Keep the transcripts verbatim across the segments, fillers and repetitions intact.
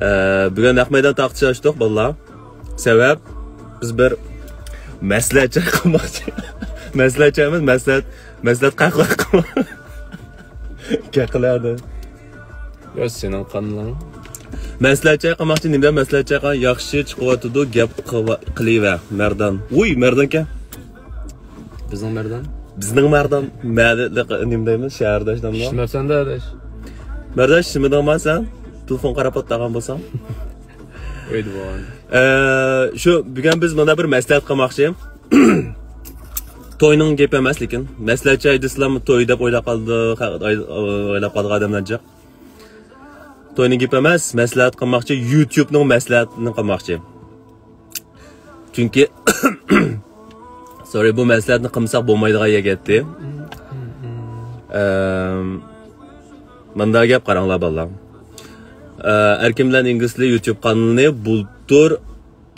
ئە، بۈگۈن نەق مەيدان تارقىتىش ئاچتۇق، بالىلار. سەۋەب، بىز بىر مەسلىھەت چاي قىلماقچى. مەسلىھەت چاي ئەمەس، مەسلىھەت، مەسلىھەت قەھۋە قىلماق. گەپ قىلىۋەردى. يا سېنىڭ قانىلىڭ. مەسلىھەت چاي قىلماقچى، نېمىدە مەسلىھەت چاي قىلغان؟ ياخشى چىقىۋاتىدۇ، گەپ قىلىۋە-، قىلىۋە، مەردان. ۋۇي، مەردانكەن. بىزنىڭ مەردان. بىزنىڭ مەردان. مەدە-، نېمە دەيمىز؟ شەھەرداش ناملار. ئىشلىمەپسەن-دە، ئاداش. مەردان، ئىشلىمىدىڭما سەن؟ تېلېفون قاراپ ئولتۇرغان بولساڭ. ئۆيدە بولغان. ئە، شۇ، بۈگۈن بىز مانا بىر مەسلىھەت قىلماقچى. توينىڭ گېپى ئەمەس، لېكىن. مەسلىھەت چاي دېسىلەم توي دەپ ئويلاپ قالىدۇ، ئويلاپ قالىدىغان ئادەملەر جىق. توينىڭ گېپى ئەمەس، مەسلىھەت قىلماقچى، يۇتيۇبنىڭ مەسلىھەتىنى قىلماقچى. چۈنكى، سورى، بۇ مەسلىھەتنى قىلمىساق بولمايدىغان يەرگە يەتتى. ئەم، مۇنداق گەپ قاراڭلار، بالىلار. ئە، ئەركىن بىلەن ئىنگلىز تىلى يۇتيۇب قانىلىنى بۇلتۇر،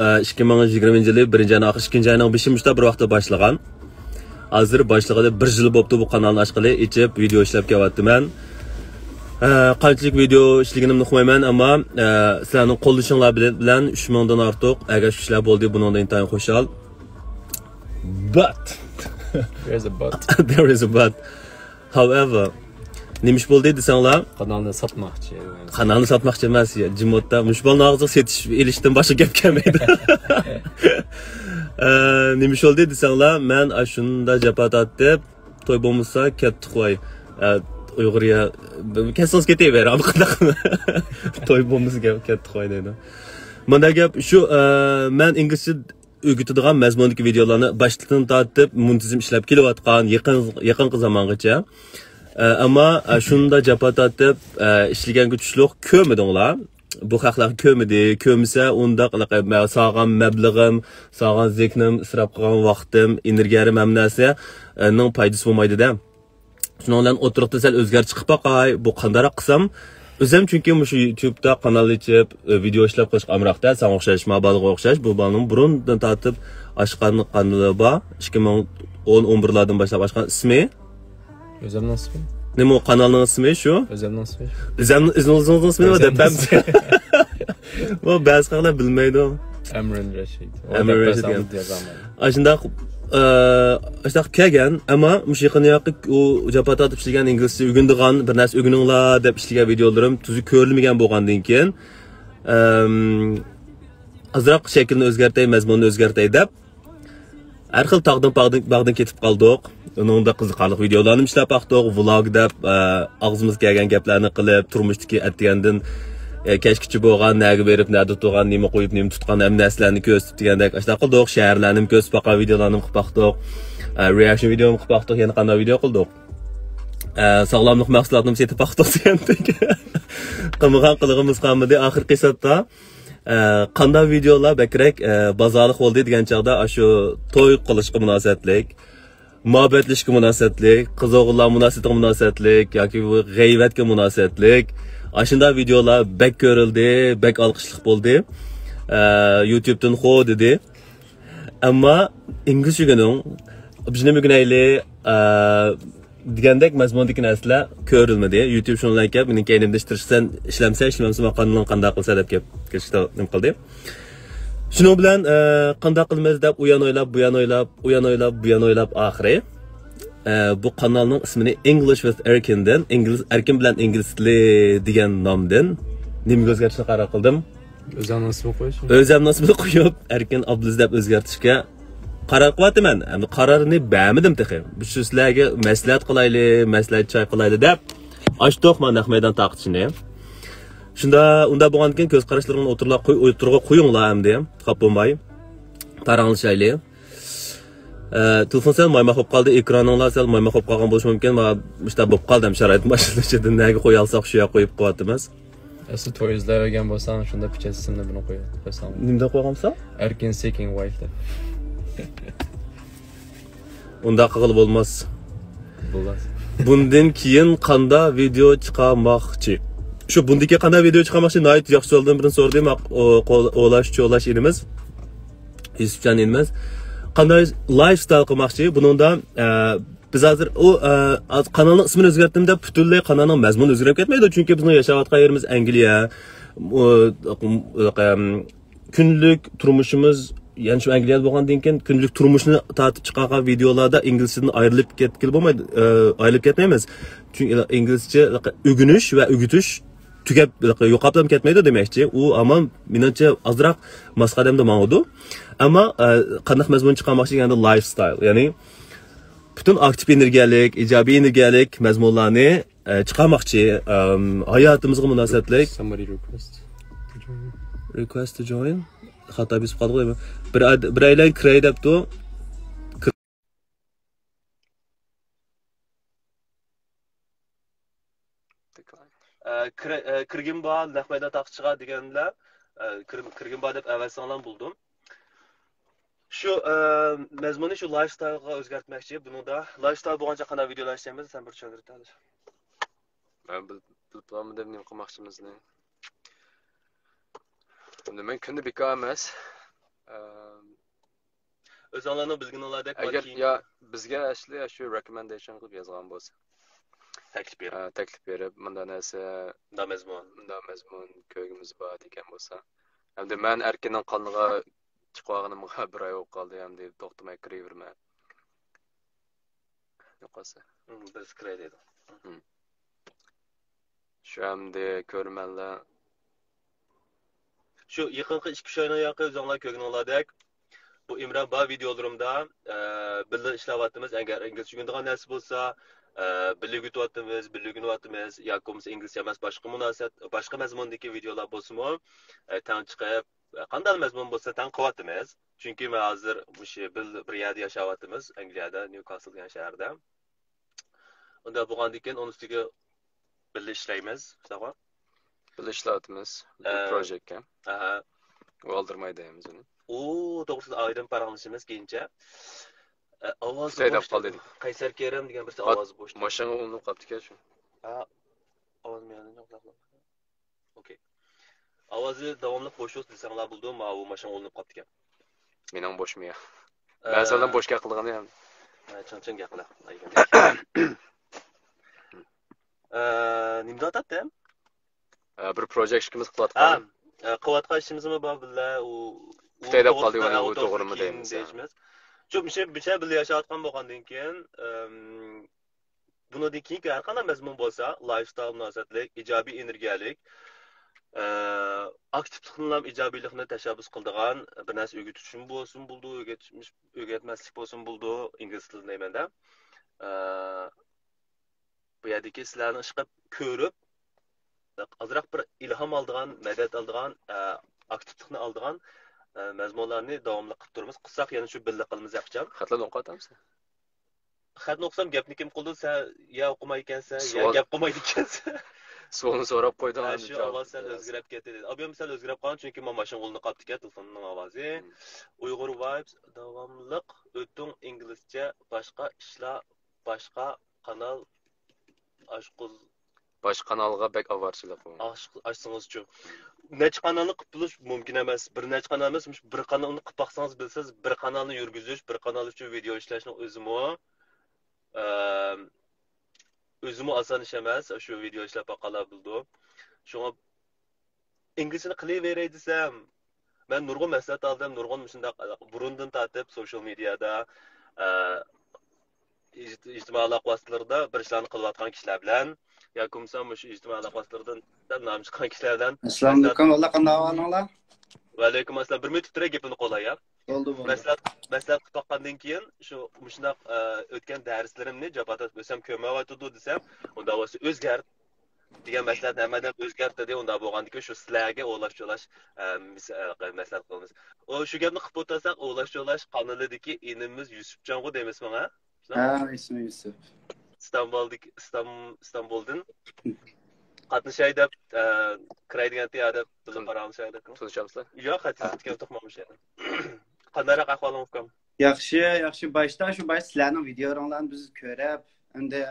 ئە، ئىككى مىڭ يىگىرمىنچى يىلى بىرىنچى ئاينىڭ ئاخىرى، ئىككىنچى ئاينىڭ بېشى مۇشۇنداق بىر ۋاقىتتا باشلىغان. ھازىر باشلىغىلى بىر يىل بوپتۇ بۇ قانالنى ئاچقىلى، ئېچىپ ۋىدېئو ئىشلەپ كېلىۋاتىمەن. ئە، قانچىلىك ۋىدېئو ئىشلىگىنىمنى ئۇقمايمەن، ئەمما، ئە، سىلەرنىڭ قوللىشىڭلار بىلەن، بىلەن ئۈچ مىڭدىن ئارتۇق ئەگەشكۈچىلەر بولدى، بۇنىڭدىن ئىنتايىن خۇشال. But. There's a but. There is a but. However، نېمە ئىش بولدى دېسەڭلار؟ قانالنى ساتماقچى. قانالنى ساتماقچى ئەمەس، يا، جىموتتا. مۇشۇ بالىنىڭ ئاغزىغا سېتىش ئېلىشتىن باشقا گەپ كەلمەيدۇ. ئە، نېمە ئىش بولدى دېسەڭلار، مەن ئاشۇنداق جاپا تارتىپ، توي بولمىسا كەتتۇق ۋاي. ئە، ئۇيغۇر يا، كەتسىڭىز كېتىۋېرىڭ، قانداق؟ توي بولمىسا كەتتۇق ۋاي دەيدۇ. مانا گەپ شۇ، ئە، مەن ئىنگلىزچە ئۆگىتىدىغان مەزمۇندىكى ۋىدېئولارنى باشتىن تارتىپ مۇنتىزىم ئىشلەپ كېلىۋاتقان يېقىن، يېقىنقى زامانغىچە. ئە، ئەمما، ئە، شۇنداق جاپا تارتىپ، ئە، ئىشلىگەنگە تۇشلۇق كۆرمىدىڭلار. بۇ خەقلەر كۆرمىدى. كۆرمىسە، ئۇنداق، مە-، سالغان مەبلىغىم، سالغان زېھنىم، ئىسراپ قىلغان ۋاقتىم، ئېنېرگىيەم، ھەممە نەرسە، ئە، نىڭ پايدىسى بولمايدۇ-دە. شۇنىڭ بىلەن ئوتتۇرىغا سەل ئۆزگەرتىش قىلىپ باقاي. بۇ قانداقراق قىلسام؟ ئۆزۈم چۈنكى مۇشۇ يۇتيۇبتا قانال ئېچىپ، ئە، ۋىدېئو ئىشلەپ قىلىشقا ئامراقتا، ساڭا ئوخشاش، ما بالىغا ئوخشاش. بۇ بالىنىڭ بۇرۇندىن تارتىپ ئاچقان قانىلى بار. ئىككى مىڭ ئون، ئون بىرلاردىن باشلاپ ئاچقان ئىسمى. ئۆزۈمنىڭ ئىسمى. نېمە ئۇ قانالنىڭ ئىسمى شۇ؟ ئۆزۈمنىڭ ئىسمى شۇ. ئۆزۈمنىڭ، ئۆزىڭىزنىڭ ئىسمى نېمە دەپ ئۆزۈمنىڭ ئىسمى. بۇ بەزى خەقلەر بىلمەيدۇ. ئەمرىن رەشىد. ئەمرىن رەشىد دېگەن. ئاشۇنداق، ئە، ئاشۇنداق كەلگەن، ئەمما مۇشۇ يېقىن ياقى ئۇ جاپا تارتىپ ئىشلىگەن ئىنگلىزچە ئۆگىنىدىغان، بىر نەرسە ئۆگىنىڭلار دەپ ئىشلىگەن ۋىدېئولىرىم تۈزۈك كۆرۈلمىگەن بولغاندىن كېيىن، ئەم، ئازراق شەكلىنى ئۆزگەرتەي، مەزمۇننى ئۆزگەرتەي دەپ، ھەر خىل تاغدىن، باغدىن، باغدىن كېتىپ قالدۇق. ئۇنىڭدا قىزىقارلىق ۋىدېئولارنى ئىشلەپ باقتۇق. ۋلوگ دەپ، ئە، ئاغزىمىزغا كەلگەن گەپلەرنى قىلىپ، تۇرمۇشتىكى ئەتىگەندىن، ئە، كەچكىچە بولغان، نەگە بېرىپ، نەدە تۇرغان، نېمە قويۇپ، نېمە تۇتقان، ھەممە نەرسىلەرنى كۆرسىتىپ دېگەندەك ئاشۇنداق قىلدۇق. شەھەرلەرنىمۇ كۆرسىتىپ باققان ۋىدېئولارنىمۇ قىلىپ باقتۇق. ئە، رېئاكشن ۋىدېئومۇ قىلىپ باقتۇق. يەنە قانداق ۋىدېئو قىلدۇق؟ ئە، ساغلاملىق مەھسۇلاتىنىمۇ سېتىپ باقتۇق دېگەندەك. قىلمىغان قىلىغىمىز قالمىدى. ئاخىرقى ھېسابتا ئە، قانداق ۋىدېئولار بەكرەك، ئە، بازارلىق بولدى دېگەن چاغدا، ئاشۇ توي قىلىشقا مۇناسىۋەتلىك، مۇھەببەتلىشىشكە مۇناسىۋەتلىك، قىز ئوغۇللار مۇناسىۋىتىگە مۇناسىۋەتلىك ياكى بۇ غەيۋەتكە مۇناسىۋەتلىك ئاشۇنداق ۋىدېئولار بەك كۆرۈلدى، بەك ئالقىشلىق بولدى. ئە، يۇتيۇبتىن خو دېدى. ئەمما ئىنگلىزچە ئۆگىنىڭ، بىزنى ئۆگىنەيلى، ئە، دېگەندەك مەزمۇندىكى نەرسىلەر كۆرۈلمىدى. يۇتيۇب شۇنىڭ بىلەن كەپ، مېنىڭ كەينىمدە ئىشتىرىشسەن، ئىشلەمسە، ئىشلەمسە، قانىلىڭ قانداق قىلسا دەپ كەپ، كېلىشتە نېمە قىلدى. شۇنىڭ بىلەن، ئە، قانداق قىلىمىز دەپ ئۇيان ئويلاپ، بۇيان ئويلاپ، ئۇيان ئويلاپ، بۇيان ئويلاپ، ئاخىرى، ئە، بۇ قانالنىڭ ئىسمىنى English with Erkin دىن، ئىنگلىز، ئەركىن بىلەن ئىنگلىز تىلى دېگەن نامدىن نېمىگە ئۆزگەرتىشنى قارار قىلدىم. ئۆزۈڭنىڭ ئىسمىنى قويۇش. ئۆزۈمنىڭ ئىسمىنى قويۇپ، ئەركىن ئابدۇلىز دەپ ئۆزگەرتىشكە قارار قىلىۋاتىمەن. ئەمدى قارارنى بەرمىدىم تېخى. شۇ سىلەرگە مەسلىھەت قىلايلى، مەسلىھەت چاي قىلايلى دەپ ئاچتۇق مانا نەق مەيدان تارقىتىشنى. شۇندا، ئۇنداق بولغاندىكىن كۆز قاراشلىرىڭلارنى ئوتتۇرىغا قوي-، ئوتتۇرىغا قويۇڭلار ئەمدى. خاپا بولماي. پاراڭلىشايلى. ئە، تېلېفون سەل مايماق بولۇپ قالدى، ئېكرانىڭلار سەل مايماق بولۇپ قالغان بولۇشى مۇمكىن. مانا مۇشۇنداق بولۇپ قالدى ھەم شارائىت ماشىنىنىڭ ئىچىدە نەگە قويالىساق شۇ يەرگە قويۇپ قويۇۋاتىمىز. ئەسلى توي ئىزدەۋەرگەن بولساڭ، شۇنداق پىچەت ئىسىمنى بۇنى قويۇپ قويساڭ. نېمە دەپ قويغانمىساڭ؟ ئەركىن سىكىڭ ۋايف دەپ. ئۇنداق قىلغىلى بولماس. بولماس. بۇندىن كېيىن قاندا ۋىدېئو چىقارماقچى؟ شۇ بۇندىن كېيىن قاندا ۋىدېئو چىقارماقچى؟ ناھايىتى ياخشى سوئالدىن بىرنى سورىدى. ماق-، ئو-، قول-، ئولاش، چولاش ئىنىمىز. يۈسۈپجان ئىنىمىز. قانداق لايف ستايل قىلماقچى؟ بۇنىڭدا، ئە، بىز ھازىر ئۇ، ئە، قانالنىڭ ئىسمىنى ئۆزگەرتتىم دەپ پۈتۈنلەي قانالنىڭ مەزمۇنى ئۆزگىرىپ كەتمەيدۇ. چۈنكى بىزنىڭ ياشاۋاتقان يېرىمىز ئەنگلىيە. ئۇ، ئەم، كۈندىلىك تۇرمۇشىمىز، يەنى شۇ ئەنگلىيەدە بولغاندىن كېيىن كۈندىلىك تۇرمۇشنى تارتىپ چىقارغان ۋىدېئولاردا ئىنگلىزچىدىن ئايرىلىپ كەتكىلى بولمايدۇ، ئە، ئايرىلىپ كەتمەيمىز. چۈنكى ئىنگلىزچە ئۆگىنىش ۋە ئۆگىتىش تۈگەپ، يوقاپلا كەتمەيدۇ دېمەكچى. ئۇ ھامان مېنىڭچە ئازراق ماس قەدەمدە ماڭىدۇ. ئەمما، ئە، قانداق مەزمۇن چىقارماقچى دېگەندە، لايف ستايل، يەنى پۈتۈن ئاكتىپ ئېنېرگىيەلىك، ئىجابىي ئېنېرگىيەلىك مەزمۇنلارنى، ئە، چىقارماقچى. ئەم، ھاياتىمىزغا مۇناسىۋەتلىك. Somebody request to join. Request to join. خاتا بېسىپ قالدىغۇ دەيمەن. بىر ئاد-، بىرەيلەن كىرەي دەپتۇ. ئە، كىرە-، ئە، كىرگىن بار، نەق مەيدان تاقىچىغا دېگەنلەر، ئە، كىر-، كىرگىن بار دەپ ئەۋەتسەڭلار بولدۇم. شۇ، ئە، مەزمۇننى شۇ لايف ستايلغا ئۆزگەرتمەكچى. بۇنىڭدا لايف ستايل بولغانچە قانداق ۋىدېئولار ئىشلەيمىز، سەن بىر چۈشەندۈرۈپ بەر. مەن بىل-، بىلىپ بولالمىدىم نېمە قىلماقچىمىزنى. ئەمدى مەن كۈندە بىكار ئەمەس. ئە، ئۆزۈڭلارنىڭ بىلگىنىڭلاردەك ئەگەر، يا، بىزگە ئەسلى شۇ رېكومېندېيشن قىلىپ يازغان بولسا. تەكلىپ بېرىپ. ئە، تەكلىپ بېرىپ، مۇنداق نەرسە، مۇنداق مەزمۇن. مۇنداق مەزمۇن كۆرگۈمىز بار دېگەن بولسا. ئەمدى مەن ئەركىننىڭ قانىلىغا چىقىۋالغىنىمغا بىر ئاي بولۇپ قالدى، ئەمدى توختىماي كىرىۋېرىمەن. يوقالسا. بىرسى كىرەي دەيدۇ. شۇ ئەمدى كۆرۈرمەنلەر. شۇ يېقىنقى ئىككى ئۈچ ئاينىڭ ياقى ئۆزۈڭلار كۆرگىنىڭلاردەك، بۇ ئىمران بار ۋىدېئولىرىمدا، ئە، بىللە ئىشلەۋاتىمىز. ئەگەر ئىنگلىزچە ئۆگىنىدىغان نەرسە بولسا، ئە، بىللە ئۆگىتىۋاتىمىز، بىللە ئۆگىنىۋاتىمىز. ياكى بولمىسا ئىنگلىزچە ئەمەس، باشقا مۇناسىۋەت، باشقا مەزمۇندىكى ۋىدېئولار بولسىمۇ، ئە، تەڭ چىقىپ، ئە، قانداق مەزمۇن بولسا تەڭ قىلىۋاتىمىز. چۈنكى مەن ھازىر مۇشۇ بىللە بىر يەردە ياشاۋاتىمىز، ئەنگلىيەدە، نيۇكاسل دېگەن شەھەردە. ئۇنداق بولغاندىن كېيىن ئۇنىڭ ئۈستىگە بىللە ئىشلەيمىز، شۇنداقمۇ؟ بىللە ئىشلەۋاتىمىز. بىر ئە، پروژېكتكە. ئاھا. ئۇ ئالدىرىماي دەيمىز ئۇنى. ئۇ توغرىسىدا ئايرىم پاراڭلىشىمىز كېيىنچە. ئە، ئاۋازى بوش دەپ قالدى. قەيسەر كېرەم دېگەن بىرسى ئات-، ئاۋازى بوش. ماشىنىغا ئۇلىنىپ قاپتىكەن شۇ. ئا، ئاۋازىم يەنە يوق. ئوكەي. ئاۋازى داۋاملىق بوش بولسا دېسەڭلار بولىدۇ، ماۋۇ ماشىنا ئۇلىنىپ قاپتىكەن. مېنىڭ بوشمۇ يا؟ ئە، مەن سەندىن بوش گەپ قىلىدىغان يا. ئە، چىڭ چىڭ گەپ قىلە. ئە، نېمە دەۋاتاتتىم؟ ئە، بىر پروژېكت ئىككىمىز قىلىۋاتقان. ھە، ئە، قىلىۋاتقان ئىشىمىزمۇ بار بىللە. ئۇ، ئۇ خىتاي دەپ قالدى، توغرىسىدا، ئۇنى ئۇ توغرىمۇ دەيمىز يا. شۇ، مۇشۇ بىچە بىللە ياشاۋاتقان بولغاندىن كېيىن، ئەم، بۇنىڭدىن كېيىنكى ھەر قانداق مەزمۇن بولسا، لايف ستايل مۇناسىۋەتلىك، ئىجابىي ئېنېرگىيەلىك، ئە، ئاكتىپلىقنىلا ئىجابىيلىقنى تەشەببۇس قىلىدىغان بىر نەرسە ئۆگىتىشمۇ بولسۇن بولىدۇ، ئۆگەتمىش-، ئۆگەتمەسلىك بولسۇن بولىدۇ، ئىنگلىز تىلىدا دەيمەن-دە. ئە، بۇ يەردىكى سىلەرنىڭ ئىشقىلىپ كۆرۈپ، ئازراق بىر ئىلھام ئالىدىغان، مەدەت ئالىدىغان، ئە، ئاكتىپلىقنى ئالىدىغان، ئە، مەزمۇنلارنى داۋاملىق قىلىپ تۇرىمىز. قىلساق يەنە شۇ بىللە قىلىمىز ھەقىچان. خەتلەرنى ئوقۇۋاتامسەن؟ خەتنى ئوقۇسام گەپنى كىم قىلىدۇ؟ سەن يا ئوقۇمايدىكەنسەن، يا سوئال، گەپ قىلمايدىكەنسەن. سوئالنى سوراپ قويدۇڭ، ھە، ئەمدى شۇ جاۋاب ئاۋاز سەل بېرىسەن. ئۆزگىرىپ كەتتى دېدى. ئابىيام سەل ئۆزگىرىپ قالغان، چۈنكى مانا ماشىنا ئۇلىنىپ قاپتىكەن، تېلېفوننىڭ ئاۋازى. مم. ئۇيغۇر ۋايبس داۋاملىق ئۆتۈڭ ئىنگلىزچە، باشقا ئىشلار، باشقا قانال ئاچقۇز-، باشقا قانالغا بەك ئاۋارىچىلىك بۇ. ئاچ-، ئاچسىڭىزچۇ؟ نەچچە قانالنى قىلىپ بولۇش مۇمكىن ئەمەس. بىر نەچچە قانال ئەمەس، مۇشۇ بىر قانالنى قىلىپ باقسىڭىز بىلىسىز، بىر قانالنى يۈرگۈزۈش، بىر قانال ئۈچۈن ۋىدېئو ئىشلەشنىڭ ئۆزىمۇ، ئەم، ئۆزىمۇ ئاسان ئىش ئەمەس. شۇ ۋىدېئو ئىشلەپ باققانلار بىلىدۇ. شۇڭا ئىنگلىزچىنى قىلىۋېرەي دېسەم، مەن نۇرغۇن مەسلىھەت ئالدىم، نۇرغۇن مۇشۇنداق بۇرۇندىن تارتىپ سوشىيال مېدىيادا، ئە، ئىجت-، ئىجتىمائىي ئالاقە ۋاسىتىلىرىدا بىر ئىشلارنى قىلىۋاتقان كىشىلەر بىلەن ياكى بولمىسا مۇشۇ ئىجتىمائىي ئالاقە ۋاسىتىلىرىدىن سەل نامى چىققان كىشىلەر بىلەن. ئەسسالامۇ ئەلەيكۇم، ئۇكام، قانداق ئەھۋالىڭلار؟ ۋەئەلەيكۇم ئەسسالام. بىر مىنۇت تۇرە گېپىمنى قولاي يا. بولدى، بولدى. مەسلىھەت، مەسلىھەت قىلىپ باققاندىن كېيىن شۇ مۇشۇنداق، ئە، ئۆتكەن دەرسلىرىمنى جاپا تارتىپ ئۆتسەم كۆرمەيۋاتىدۇ دېسەم، ئۇنداق بولسا ئۆزگەرت دېگەن مەسلىھەتنى ھەممە ئادەم ئۆزگەرتتى. ئۇنداق بولغاندىكىن شۇ سىلەرگە ئوۋلاش چولاش، ئە، مەسلىھەت قىلىمىز. ئۇ شۇ گەپنى قىلىپ ئولتۇرساق، ئوۋلاش چولاش قانىلىدىكى ئىنىمىز يۈسۈپجانغۇ دەيمىز ماڭا؟ ھە، ئىسمى يۈسۈپ. ئىستانبۇلدىكى، ئىستان-، ئىستانبۇلدىن قاتنىشاي دەپ، ئە، كىراي دېگەن تىيا دەپ بىللە پاراڭلىشاي دەپ. تونۇشامسىلەر؟ ياق، خەتىسىز كەلدۇق ماڭا مۇشۇ يەردە. قانداقراق ئەھۋالىڭ ئۇكام؟ ياخشى، ياخشى. باشتا شۇ باش سىلەرنىڭ ۋىدېئولىرىڭلارنى بىز كۆرۈپ، ئەمدى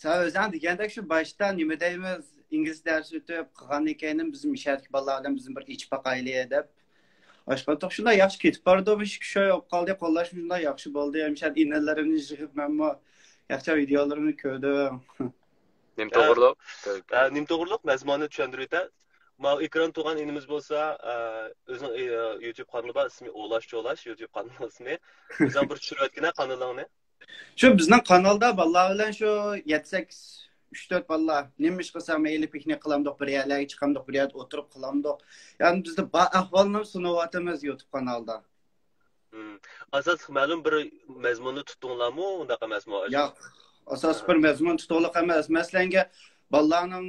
سەن ئۆزۈڭ دېگەندەك شۇ باشتا نېمە دەيمىز، ئىنگلىز دەرسى ئۆتۈپ قىلغاندىن كېيىن بىزمۇ مۇشۇ يەردىكى بالىلار بىلەن بىزمۇ بىر ئېچىپ باقايلى دەپ ئاشقاتتۇق. شۇنداق ياخشى كېتىپ بارىدۇ. بىر ئىككى ئۈچ ئاي بولۇپ قالدى، قوللاشمۇ شۇنداق ياخشى بولدى. ھەمىشە ئىنىلىرىمنى يىغىپ مەنمۇ ياخشى ۋىدېئولىرىنى كۆردۈم. نېمە توغرۇلۇق؟ ھە، نېمە توغرۇلۇق؟ مەزمۇننى چۈشەندۈرۈۋېتە. ماۋۇ ئېكران تۇرغان ئىنىمىز بولسا، ئە، ئۆزىنىڭ، ئە، يۇتيۇب قانىلى بار، ئىسمى ئولاش چولاش، يۇتيۇب قانىلىنىڭ ئىسمى. ئۆزۈڭ بىر چۈشۈرۈۋەتكىنە قانىلىڭنى. شۇ بىزنىڭ قانالدا بالىلار بىلەن شۇ يەتتە سەككىز، ئۈچ تۆت بالىلار نېمە ئىش قىلسا مەيلى، پىكنىك قىلامدۇق، بىر يەرلەرگە چىقامدۇق، بىر يەردە ئولتۇرۇپ قىلامدۇق. يەنى بىزدە بار ئەھۋالنى سۇنۇۋاتىمىز يۇتيۇب قانالدا. ئاساسلىق مەلۇم بىر مەزمۇننى تۇتتۇڭلارمۇ؟ ئۇنداق ئەمەسمۇ؟ ياق، ئاساسلىق بىر مەزمۇن تۇتۇقلۇق ئەمەس. مەسىلەنگە، بالىلارنىڭ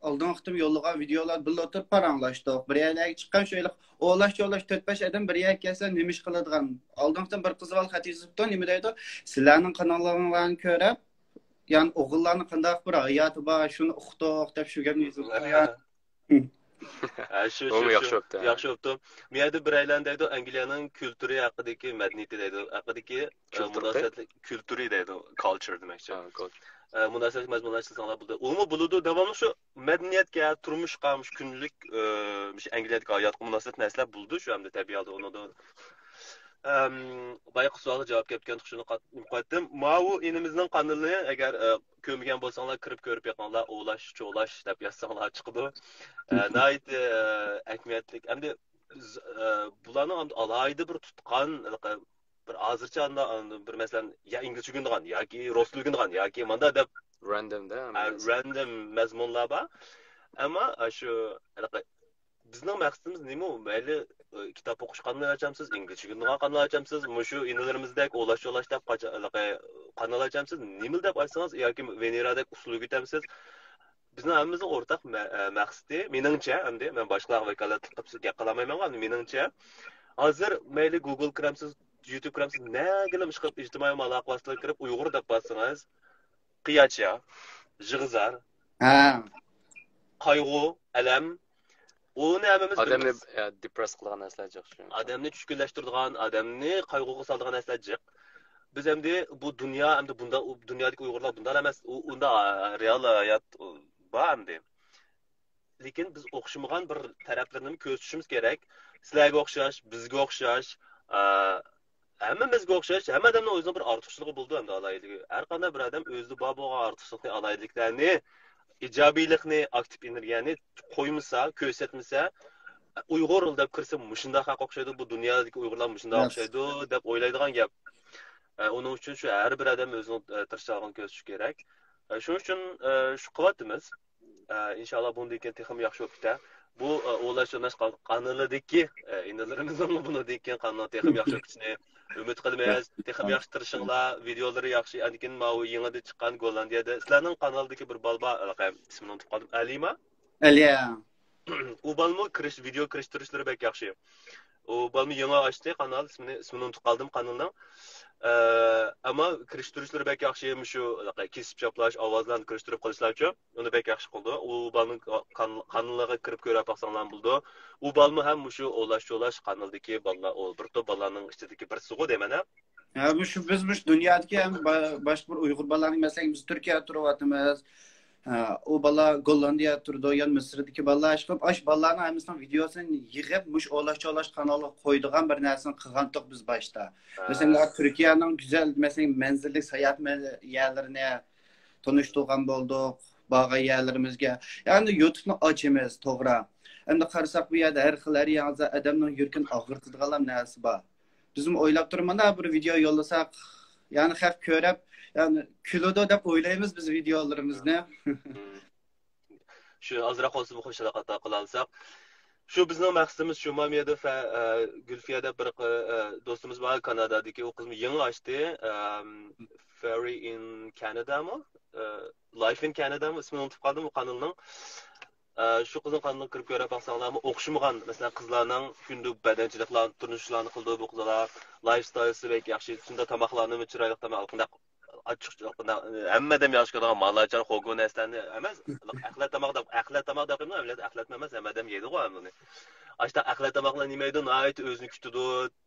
ئالدىنقى قېتىم يوللىغان ۋىدېئولار بىللە ئولتۇرۇپ پاراڭلاشتۇق. بىر يەرلەرگە چىققان شۇ ھېلىقى ئولاش چولاش تۆت بەش ئادەم بىر يەرگە كەلسە نېمە ئىش قىلىدىغان؟ ئالدىنقى قېتىم بىر قىز بالا خەت يېزىپتۇ، نېمە دەيدۇ؟ سىلەرنىڭ قاناللىرىڭلارنى كۆرۈپ، يەنى ئوغۇللارنىڭ قانداق بىر ھاياتى بار، شۇنى ئۇقتۇق دەپ شۇ گەپنى يېزىپتۇ. ھە، شۇ، شۇ، ياخشى بوپتۇ. ياخشى بوپتۇ. بۇ يەردە بىرەيلەن دەيدۇ، ئەنگلىيەنىڭ كۈلتۈرى ھەققىدىكى، مەدەنىيىتى دەيدۇ، ھەققىدىكى، ئە، مۇناسىۋەتلىك كۈلتۈرى دەيدۇ، كالچر دېمەكچى. ئە، مۇناسىۋەتلىك مەزمۇنلار ئىشلىسەڭلار بولىدۇ. ئۇمۇ بولىدۇ، داۋاملىق شۇ مەدەنىيەتكە، تۇرمۇشقا، مۇشۇ كۈندىلىك، ئە، مۇشۇ ئەنگلىيەدىكى ھاياتقا مۇناسىۋەتلىك نەرسىلەر بولىدۇ، شۇ ھەمدە تەبىئىي ھالدا ئۇنىڭدا. ئەم، بايىقى سوئالغا جاۋاب كەپتىكەن، شۇنى قات-، قايتتىم. ماۋۇ ئىنىمىزنىڭ قانىلىنى ئەگەر، ئە، كۆرمىگەن بولساڭلار، كىرىپ كۆرۈپ بېقىڭلار، ئولاش چولاش دەپ يازساڭلار چىقىدۇ. ئە، ناھايىتى، ئە، ئەھمىيەتلىك. ئەمدى بىز، ئە، بۇلارنىڭ ئەمدى ئالاھىدە بىر تۇتقان، بىر ھازىرچە ئاندا-، ئاندا بىر مەسىلەن، يا ئىنگلىزچە ئۆگىنىدىغان ياكى رۇس تىلى ئۆگىنىدىغان ياكى ماندا دەپ، راندومدا، ئە، راندوم مەزمۇنلار بار. ئەمما، ئە، شۇ، ھېلىقى بىزنىڭ مەقسىتىمىز نېمە؟ مەيلى، ئە، كىتاب ئوقۇش قانىلى ئاچامسىز، ئىنگلىزچە ئۆگىنىدىغان قانال ئاچامسىز، مۇشۇ ئىنىلىرىمىزدەك ئولاش چولاش دەپ قاچا-، ھېلىقى قانال ئاچامسىز، نېمىلا دەپ ئاچسىڭىز ياكى ۋېنېرادەك ئۇسسۇل ئۆگىتەمسىز، بىزنىڭ ھەممىمىزنىڭ ئورتاق مە-، ئە، مەقسىتى، مېنىڭچە، ئەمدى مەن باشقىلارغا ۋاكالەتلىك قىلىپ سىزگە گەپ قىلالمايمەنغۇ، ئەمدى مېنىڭچە، ھازىر مەيلى گۇگل كىرەمسىز، يۇتۇب كىرەمسىز، نەگىلا ئىشقىلىپ ئىجتىمائىي ئالاقە ۋاسىتىلىرىگە كىرىپ ئۇيغۇر دەپ باسسىڭىز، قىياچا، يىغا-زار، ھە، قايغۇ، ئەلەم، ئۇنى ھەممىمىز ئادەمنى، بىلىمىز. ئە، دېپرېس قىلىدىغان نەرسىلەر جىق شۇ. ئادەمنى چۈشكۈنلەشتۈرىدىغان، ئادەمنى قايغۇغا سالىدىغان نەرسىلەر جىق. بىز ئەمدى بۇ دۇنيا، ئەمدى بۇندا، ئۇ دۇنيادىكى ئۇيغۇرلار بۇنداق ئەمەس، ئۇ، ئۇنداق رېئال ھايات بار ئەمدى. لېكىن بىز ئوخشىمىغان بىر تەرەپلىرىنى كۆرسىتىشىمىز كېرەك. سىلەرگە ئوخشاش، بىزگە ئوخشاش، ئە، ھەممىمىزگە ئوخشاش، ھەممە ئادەمنىڭ ئۆزىنىڭ بىر ئارتۇقچىلىقى بولىدۇ ئەمدى ئالاھىدىلىكى. ھەر قانداق بىر ئادەم ئۆزىدە بار بولغان ئارتۇقچىلىقنى، ئالاھىدىلىكلەرنى، ئىجابىيلىقنى، ئاكتىپ ئېنېرگىيەنى قويمىسا، كۆرسەتمىسە، ئۇيغۇر دەپ كىرسە مۇشۇنداق خەق ئوخشايدۇ، بۇ دۇنيادىكى ئۇيغۇرلار مۇشۇنداق ئوخشايدۇ دەپ ئويلايدىغان گەپ. ئە، ئۇنىڭ ئۈچۈن شۇ ھەر بىر ئادەم ئۆزىنىڭ، ئە، تىرىشچانلىقىنى كۆرسىتىشى كېرەك. ئە، شۇنىڭ ئۈچۈن، ئە، شۇ قىلىۋاتىمىز. ئە، ئىنشاللا بۇندىن كېيىن تېخىمۇ ياخشى بولۇپ كېتە. بۇ، ئە، ئولاش چولاش قان-، قانىلىدىكى، ئە، ئىنىلىرىمىزنىڭ بۇنىڭدىن كېيىن قانىلىنىڭ تېخىمۇ ياخشى بولۇپ كېتىشىنى ئۈمىد قىلىمىز. تېخىمۇ ياخشى تىرىشىڭلار، ۋىدېئولىرى ياخشى. ئاندىن كېيىن ماۋۇ يېڭىدىن چىققان گوللاندىيەدە سىلەرنىڭ قانالدىكى بىر بالا بار، ھېلىقى ئىسمىنى ئۇنتۇپ قالدىم، ئەلىما؟ ئەلىيا. ئۇ بالىمۇ كىرىش، ۋىدېئو كىرىشتۈرۈشلىرى بەك ياخشى. ئۇ بالىمۇ يېڭى ئاچتى قانال، ئىسمىنى، ئىسمىنى ئۇنتۇپ قالدىم قانىلنىڭ. ئە، ئەمما كىرىشتۈرۈشلىرى بەك ياخشى، مۇشۇ كېسىپ چاپلاش، ئاۋازلارنى كىرىشتۈرۈپ قىلىشلارچۇ. ئۇنى بەك ياخشى قىلىدۇ. ئۇ بالىنىڭ قان-، قانىلىغا كىرىپ كۆرۈپ باقساڭلار بولىدۇ. ئۇ بالىمۇ ھەم مۇشۇ ئولاش چولاش قانىلدىكى بالىلار، ئۇ بىر توپ بالىلارنىڭ ئىچىدىكى بىرسىغۇ دەيمەن ھە. ھە، مۇشۇ، بىز مۇشۇ دۇنيادىكى ھەم با-، باشقا بىر ئۇيغۇر بالىلارنى، مەسىلەن، بىز تۈركىيەدە تۇرۇۋاتىمىز. ھە، ئۇ بالا گوللاندىيەدە تۇرىدۇ، يەنە مىسىردىكى بالىلار. ئىشقىلىپ، ئاشۇ بالىلارنىڭ ھەممىسىنىڭ ۋىدېئوسىنى يىغىپ، مۇشۇ ئولاش چولاش قانالىغا قويىدىغان بىر نەرسىنى قىلغانتۇق بىز باشتا. ھە. مەسىلەن، تۈركىيەنىڭ گۈزەل، مەسىلەن، مەنزىرىلىك ساياھەت مە-، يەرلىرىنى تونۇشتۇرغان بولدۇق، بارغان يەرلىرىمىزگە. يەنى يۇتۇبنى ئاچىمىز، توغرا. ئەمدى قارىساق، بۇ يەردە ھەر خىل، ھەر ياڭزا ئادەمنىڭ يۈرىكىنى ئاغرىتىدىغانلا نەرسە بار. بىزمۇ ئويلاپ تۇرۇپ، مانا بىر ۋىدېئو يوللىساق، يەنى خەق كۆرۈپ، يەنى كۈلىدۇ دەپ ئويلايمىز بىز ۋىدېئولىرىمىزنى. شۇ ئازراق بولسىمۇ خۇشاللىق ئاتا قىلالىساق. شۇ بىزنىڭ مەقسىتىمىز شۇ. مانا بۇ يەردە فە-، ئە، گۈلفىيە دەپ بىر، ئە، دوستىمىز بار، كانادادىكى. ئۇ قىزمۇ يېڭى ئاچتى. ئەم، Fairy in Canada مۇ؟ ئە، Life in Canada مۇ؟ ئىسمىنى ئۇنتۇپ قالدىم ئۇ قانالنىڭ. ئە، شۇ قىزنىڭ قانىلىغا كىرىپ كۆرۈپ باقساڭلارمۇ، ئوخشىمىغان، مەسىلەن، قىزلارنىڭ كۈندە بەدەنچىلىكلار، تۇرمۇشلارنى قىلىدۇ بۇ قىزلار. لايف ستايلسى بەك ياخشى، شۇنداق تاماقلارنىمۇ چىرايلىق تاماق، قانداق ئاچچىق، ھەممە ئادەم ياخشى كۆرىدىغان مالاچان، خوگو نەرسىلەرنى ئەمەس، ئەخلەت تاماق دەپ، ئەخلەت تاماق دەپ قويمىدۇ، ئەمەلىيەتتە ئەخلەتمۇ ئەمەس، ھەممە ئادەم يەيدىغۇ ھەم بۇنى. ئاشتا ئەخلەت تاماقلار نېمە يەيدۇ، ناھايىتى ئۆزىنى كۈتىدۇ،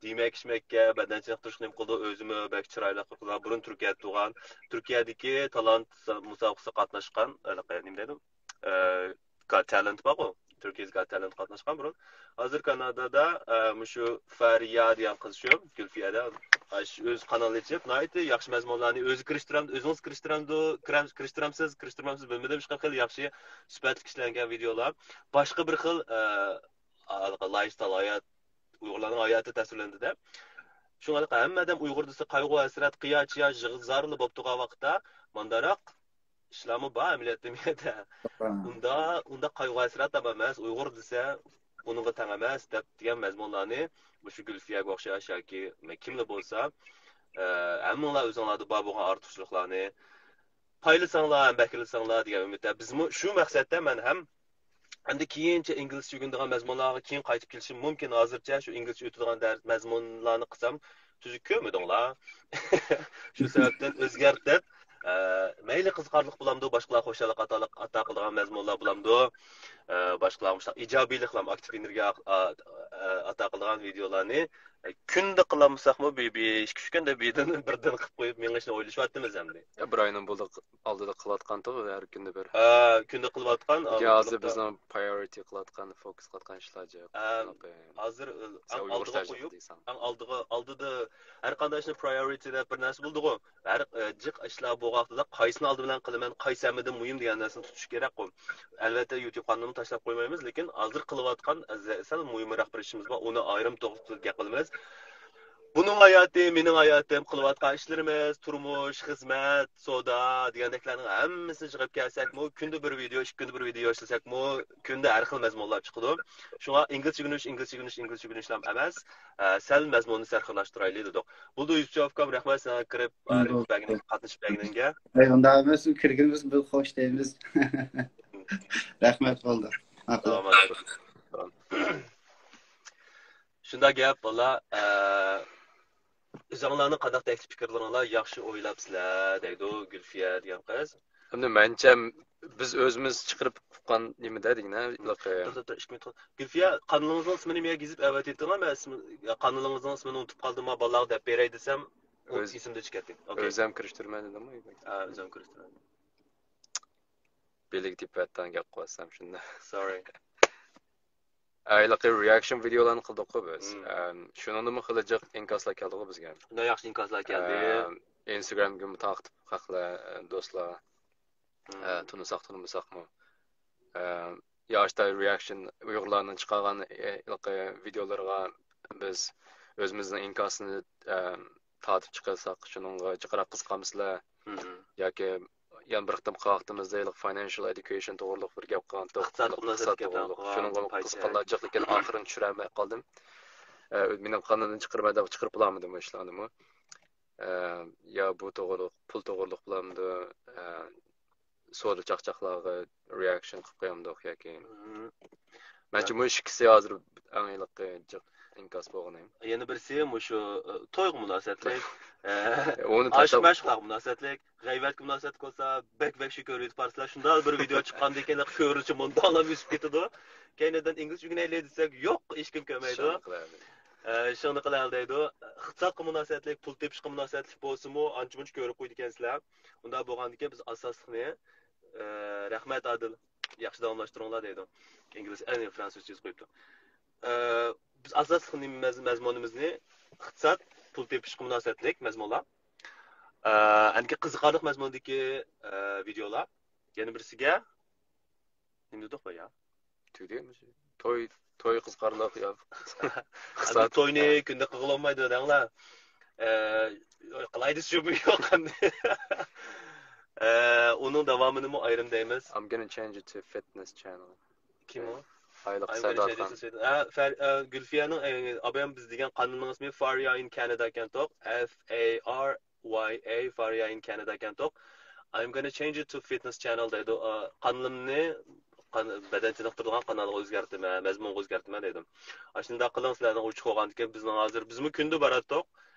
يېمەك ئىچمەككە، بەدەن چېنىقتۇرۇشقا نېمە قىلىدۇ، ئۆزىمۇ بەك چىرايلىق قىلىدۇ. بۇرۇن تۈركىيەدە تۇرغان، تۈركىيەدىكى تالانت مۇسابىقىسىگە قاتناشقان، ھېلىقى نېمە دەيدۇ، ئە، Got Talent بارغۇ، Turkey's Got Talent قاتناشقان بۇرۇن. ھازىر كانادادا، ئە، مۇشۇ فەرىيا دېگەن قىز شۇ، گۈلفىيە دە، ئۆز قانال ئېچىپ، ناھايىتى ياخشى مەزمۇنلارنى ئۆزى كىرىشتۈرەم، ئۆزىڭىز كىرىشتۈرەمدۇ، كىرەم-، كىرىشتۈرەمسىز، كىرىشتۈرمەمسىز، بىلمىدىم، ئىشقىلىپ خېلى ياخشى سۈپەتلىك ئىشلەنگەن ۋىدېئولار. باشقا بىر خىل، ئە، ھېلىقى لايفستايل ھايات، ئۇيغۇرلارنىڭ ھاياتى تەسۋىرلىنىدۇ-دە. شۇڭا ھەممە ئادەم ئۇيغۇر دېسە قايغۇ-ھەسرەت، قىيا-چىيا، يىغا-زارلا بولۇپ تۇرغان ۋاقىتتا، مانداراق ئىشلارمۇ بار ئەمەلىيەتتە بۇ يەردە. ئۇندا، ئۇنداق قايغۇ-ھەسرەت ھەم ئەمەس، ئۇيغۇر دېسە ئۇنىڭغا تەڭ ئەمەس دەپ دېگەن مەزمۇنلارنى مۇشۇ گۈلفىيەگە ئوخشاش ياكى كىملا بولسا، ئە، ھەممىڭلار ئۆزۈڭلاردا بار بولغان ئارتۇقچىلىقلارنى پايلىساڭلار ھەم بەكرىلىسەڭلار دېگەن ئۈمىدتە. بىزمۇ شۇ مەقسەتتە مەن ھەم ئەمدى كېيىنچە ئىنگلىزچە ئۆگىنىدىغان مەزمۇنلارغا كېيىن قايتىپ كېلىشىم مۇمكىن. ھازىرچە شۇ ئىنگلىزچە ئۆتىدىغان دەرس مەزمۇنلارنى قىلسام، تۈزۈك كۆرمىدىڭلار. شۇ سەۋەبتىن ئۆزگەرتىپ، ئە، مەيلى قىزىقارلىق بولامدۇ، باشقىلارغا خۇشاللىق ئاتا، ئاتا قىلىدىغان مەزمۇنلار بولامدۇ، ئە، باشقىلارغا مۇشۇنداق ئىجابىيلىق، ئاكتىپ ئېنېرگىيە ئا-، ئا-، ئاتا قىلىدىغان ۋىدېئولارنى، ئە، كۈندە قىلالمىساقمۇ، بىر، بىر ئىككى، ئۈچ كۈندە بىردىن، بىردىن قىلىپ قويۇپ مېڭىشنى ئويلىشىۋاتىمىز ئەمدى. يا، بىر ئاينىڭ بولدى، ئالدىدا قىلىۋاتقانتۇق ھەر كۈندە بىر. ئە، كۈندە قىلىۋاتقان، لېكىن ھازىر بىزنىڭ پرايورىتى قىلىۋاتقان، فوكۇس قىلىۋاتقان ئىشلار جىق. ئە، ھازىر، ئە، ئەڭ ئالدىغا قويۇپ، ئەڭ ئالدىغا، ئالدىدا ھەر قانداق ئىشنى پرايورىتى دەپ بىر نەرسە بولىدىغۇ. ھەر، ئە، جىق ئىشلار بولغان ۋاقتىدا قايسىنى ئالدى بىلەن قىلىمەن، قايسى ھەممىدىن مۇھىم دېگەن نەرسىنى تۇتۇش كېرەكقۇ. ئەلۋەتتە، يۇتۇب قانىلىمۇ تاشلاپ قويمايمىز، لېكىن ھازىر قىلىۋاتقان، ئە، سەل مۇھىمراق بىر ئىشىمىز بار، ئۇنى ئايرىم توختىلىپ گەپ قىلىمىز. بۇنىڭ ھاياتى، مېنىڭ ھاياتىم، قىلىۋاتقان ئىشلىرىمىز، تۇرمۇش، خىزمەت، سودا دېگەندەكلەرنىڭ ھەممىسىنى يىغىپ كەلسەكمۇ، كۈندە بىر ۋىدېئو، ئىككى كۈندە بىر ۋىدېئو ئىشلىسەكمۇ، كۈندە ھەر خىل مەزمۇنلار چىقىدۇ. شۇڭا ئىنگلىزچە ئۆگىنىش، ئىنگلىزچە ئۆگىنىش، ئىنگلىزچە ئۆگىنىشلا ئەمەس، ئە، سەل مەزمۇننى سەرخىللاشتۇرايلى دېدۇق. بولدى، يۈسۈپ ئۇكام، رەھمەت ساڭا كىرىپ، ئە، بولدى. رېپلىك بەرگىنىڭگە، قاتنىشىپ بەرگىنىڭگە. ئەي، ئۇنداق ئەمەس، كىرگىنىمىز بىز خوش دەيمىز. رەھمەت، بولدى. ماقۇل. سالامەت بولۇڭ. شۇنداق گەپ، بالىلار. ئە، ئۆزۈڭلارنىڭ قانداق تەكلىپ پىكىرلىرىڭلار ياخشى ئويلاپسىلەر، دەيدۇ گۈلفىيە دېگەن قىز. ئەمدى مەنچە بىز ئۆزىمىز چىقىرىپ ئۇققان نېمىدە دېگىنە، ھېلىقى. توختا، توختا، ئىككى مىنۇت. گۈلفىيە، قانىلىڭىزنىڭ ئىسمىنى مېگە يېزىپ ئەۋەتىۋېتىڭلار، مەن ئىسمى، يا، قانىلىڭىزنىڭ ئىسمىنى ئۇنتۇپ قالدىم، بالىلارغا دەپ بېرەي دېسەم، ئۇ ئۆز-، ئېسىمدىن چىقىپ كەتتى. ئوكەي. ئۆزۈم كىرىشتۈرىمەن دېدىمغۇ. ھە، ئۆزۈم كىرىشتۈرىمەن. بىلىگە تېپىۋەتتىڭ گەپ قىلىۋاتسام شۇنداق. سورى. ھېلىقى رېئاكشن ۋىدېئولارنى قىلدۇققۇ بىز. مم. ئەم، شۇنىڭدىمۇ خېلى جىق ئىنكاسلار كەلدىغۇ بىزگە. شۇنداق ياخشى ئىنكاسلار كەلدى. ئەم، ئىنستاگرامغىمۇ تارقىتىپ خەقلەر، ئە، دوستلار. مم. ئە، تونۇساق، تونۇمىساقمۇ. ئە، يا ئاشتا رېئاكشن، ئۇيغۇرلارنىڭ چىقارغان، ئە، ھېلىقى ۋىدېئولىرىغا بىز ئۆزىمىزنىڭ ئىنكاسىنى، ئە، تارتىپ چىقارساق، شۇنىڭغا جىقراق قىزىقامسىلەر؟ مم. ياكى يەنە بىر قېتىم قىلىۋاتىمىز دەيلى، فاينانشال ئېدۇكېيشن توغرىلىق بىر گەپ قىلغانتۇق. ئىقتىساد توغرىلىق، ئىقتىساد توغرىلىق. شۇنىڭغا قىزىققانلار جىق، لېكىن ئاخىرىنى چۈشۈرەلمەي قالدىم. ئە، مېنىڭ قانىلىمنى چىقىرىمەن دەپ چىقىرىپ بولالمىدىم ئىشلارنىمۇ. ئە، يا بۇ توغرىلىق، پۇل توغرىلىق بولامدۇ؟ ئە، سودا چاقچاقلارغا رېئاكشن قىلىپ قويامدۇق ياكى؟ مم. مەنچە مۇشۇ ئىككىسى ھازىر ئەڭ ھېلىقى جىق ئىنكاس بولغىنى. يەنە بىرسى مۇشۇ، ئە، تويغا مۇناسىۋەتلىك، ئە، ئۇنى ئاشىق تاشلاپ مەشۇقلارغا مۇناسىۋەتلىك، غەيۋەتكە مۇناسىۋەتلىك بولسا، بەك، بەك شۇ كۆرۈۋېتىپ بارسىلەر. شۇنداق بىر ۋىدېئو چىققاندىن كېيىن كۆرۈشى مۇنداقلا ئۆسۈپ كېتىدۇ. كەينىدىن ئىنگلىزچە ئۆگىنەيلى دېسەك، يوق، ھېچكىم كۆرمەيدۇ. شۇنى قىلايلى. ئە، شۇنى قىلايلى دەيدۇ. ئىقتىسادقا مۇناسىۋەتلىك، پۇل تېپىشقا مۇناسىۋەتلىك بولسىمۇ، ئانچە-مۇنچە كۆرۈپ قويىدىكەنسىلەر. ئۇنداق بولغاندىكىن بىز ئاساسلىقنى، ئە، رەھمەت، ئادىل. ياخشى داۋاملاشتۇرۇڭلار دەيدۇ. ئىنگلىز، ئە، فرانسۇزچە يېزىپ قويۇپتۇ. ئە، بىز ئاساسلىق نېمە مەز-، مەزمۇنىمىزنى ئىقتىساد، پۇل تېپىشقا مۇناسىۋەتلىك مەزمۇنلار. ئە، ئەنكى قىزىقارلىق مەزمۇندىكى، ئە، ۋىدېئولار. يەنە بىرسىگە نېمە دېدۇق بايا؟ تۈگىدى. توي، توي قىزىقارلىق يا. ئەمدى ئىقتىساد. توينى كۈندە قىلغىلى بولمايدۇ دەڭلار. ئە، قىلاي دېسە شۇ يوق ئەمدى. ئە، ئۇنىڭ داۋامىنىمۇ ئايرىم دەيمىز. I'm gonna change it to fitness channel. كىم ئۇ؟ ھايلىق سەردار خان. ئە، فەر-، ئە، گۈلفىيەنىڭ، ئە، ئابايام بىز دېگەن قانىلىنىڭ ئىسمى Faria in Canada ئىكەنتۇق. F A R Y A، Faria in Canada ئىكەنتۇق. I'm gonna change it to fitness channel دەيدۇ. ئا، قانىلىمنى قان-، بەدەن چېنىقتۇرىدىغان قانالغا ئۆزگەرتىمەن، مەزمۇنغا ئۆزگەرتىمەن دەيدۇ. ئاشۇنداق قىلىڭ، سىلەرنىڭ ئوچۇق بولغاندىكىن، بىزنىڭ ھازىر، بىزمۇ كۈندە باراتتۇق.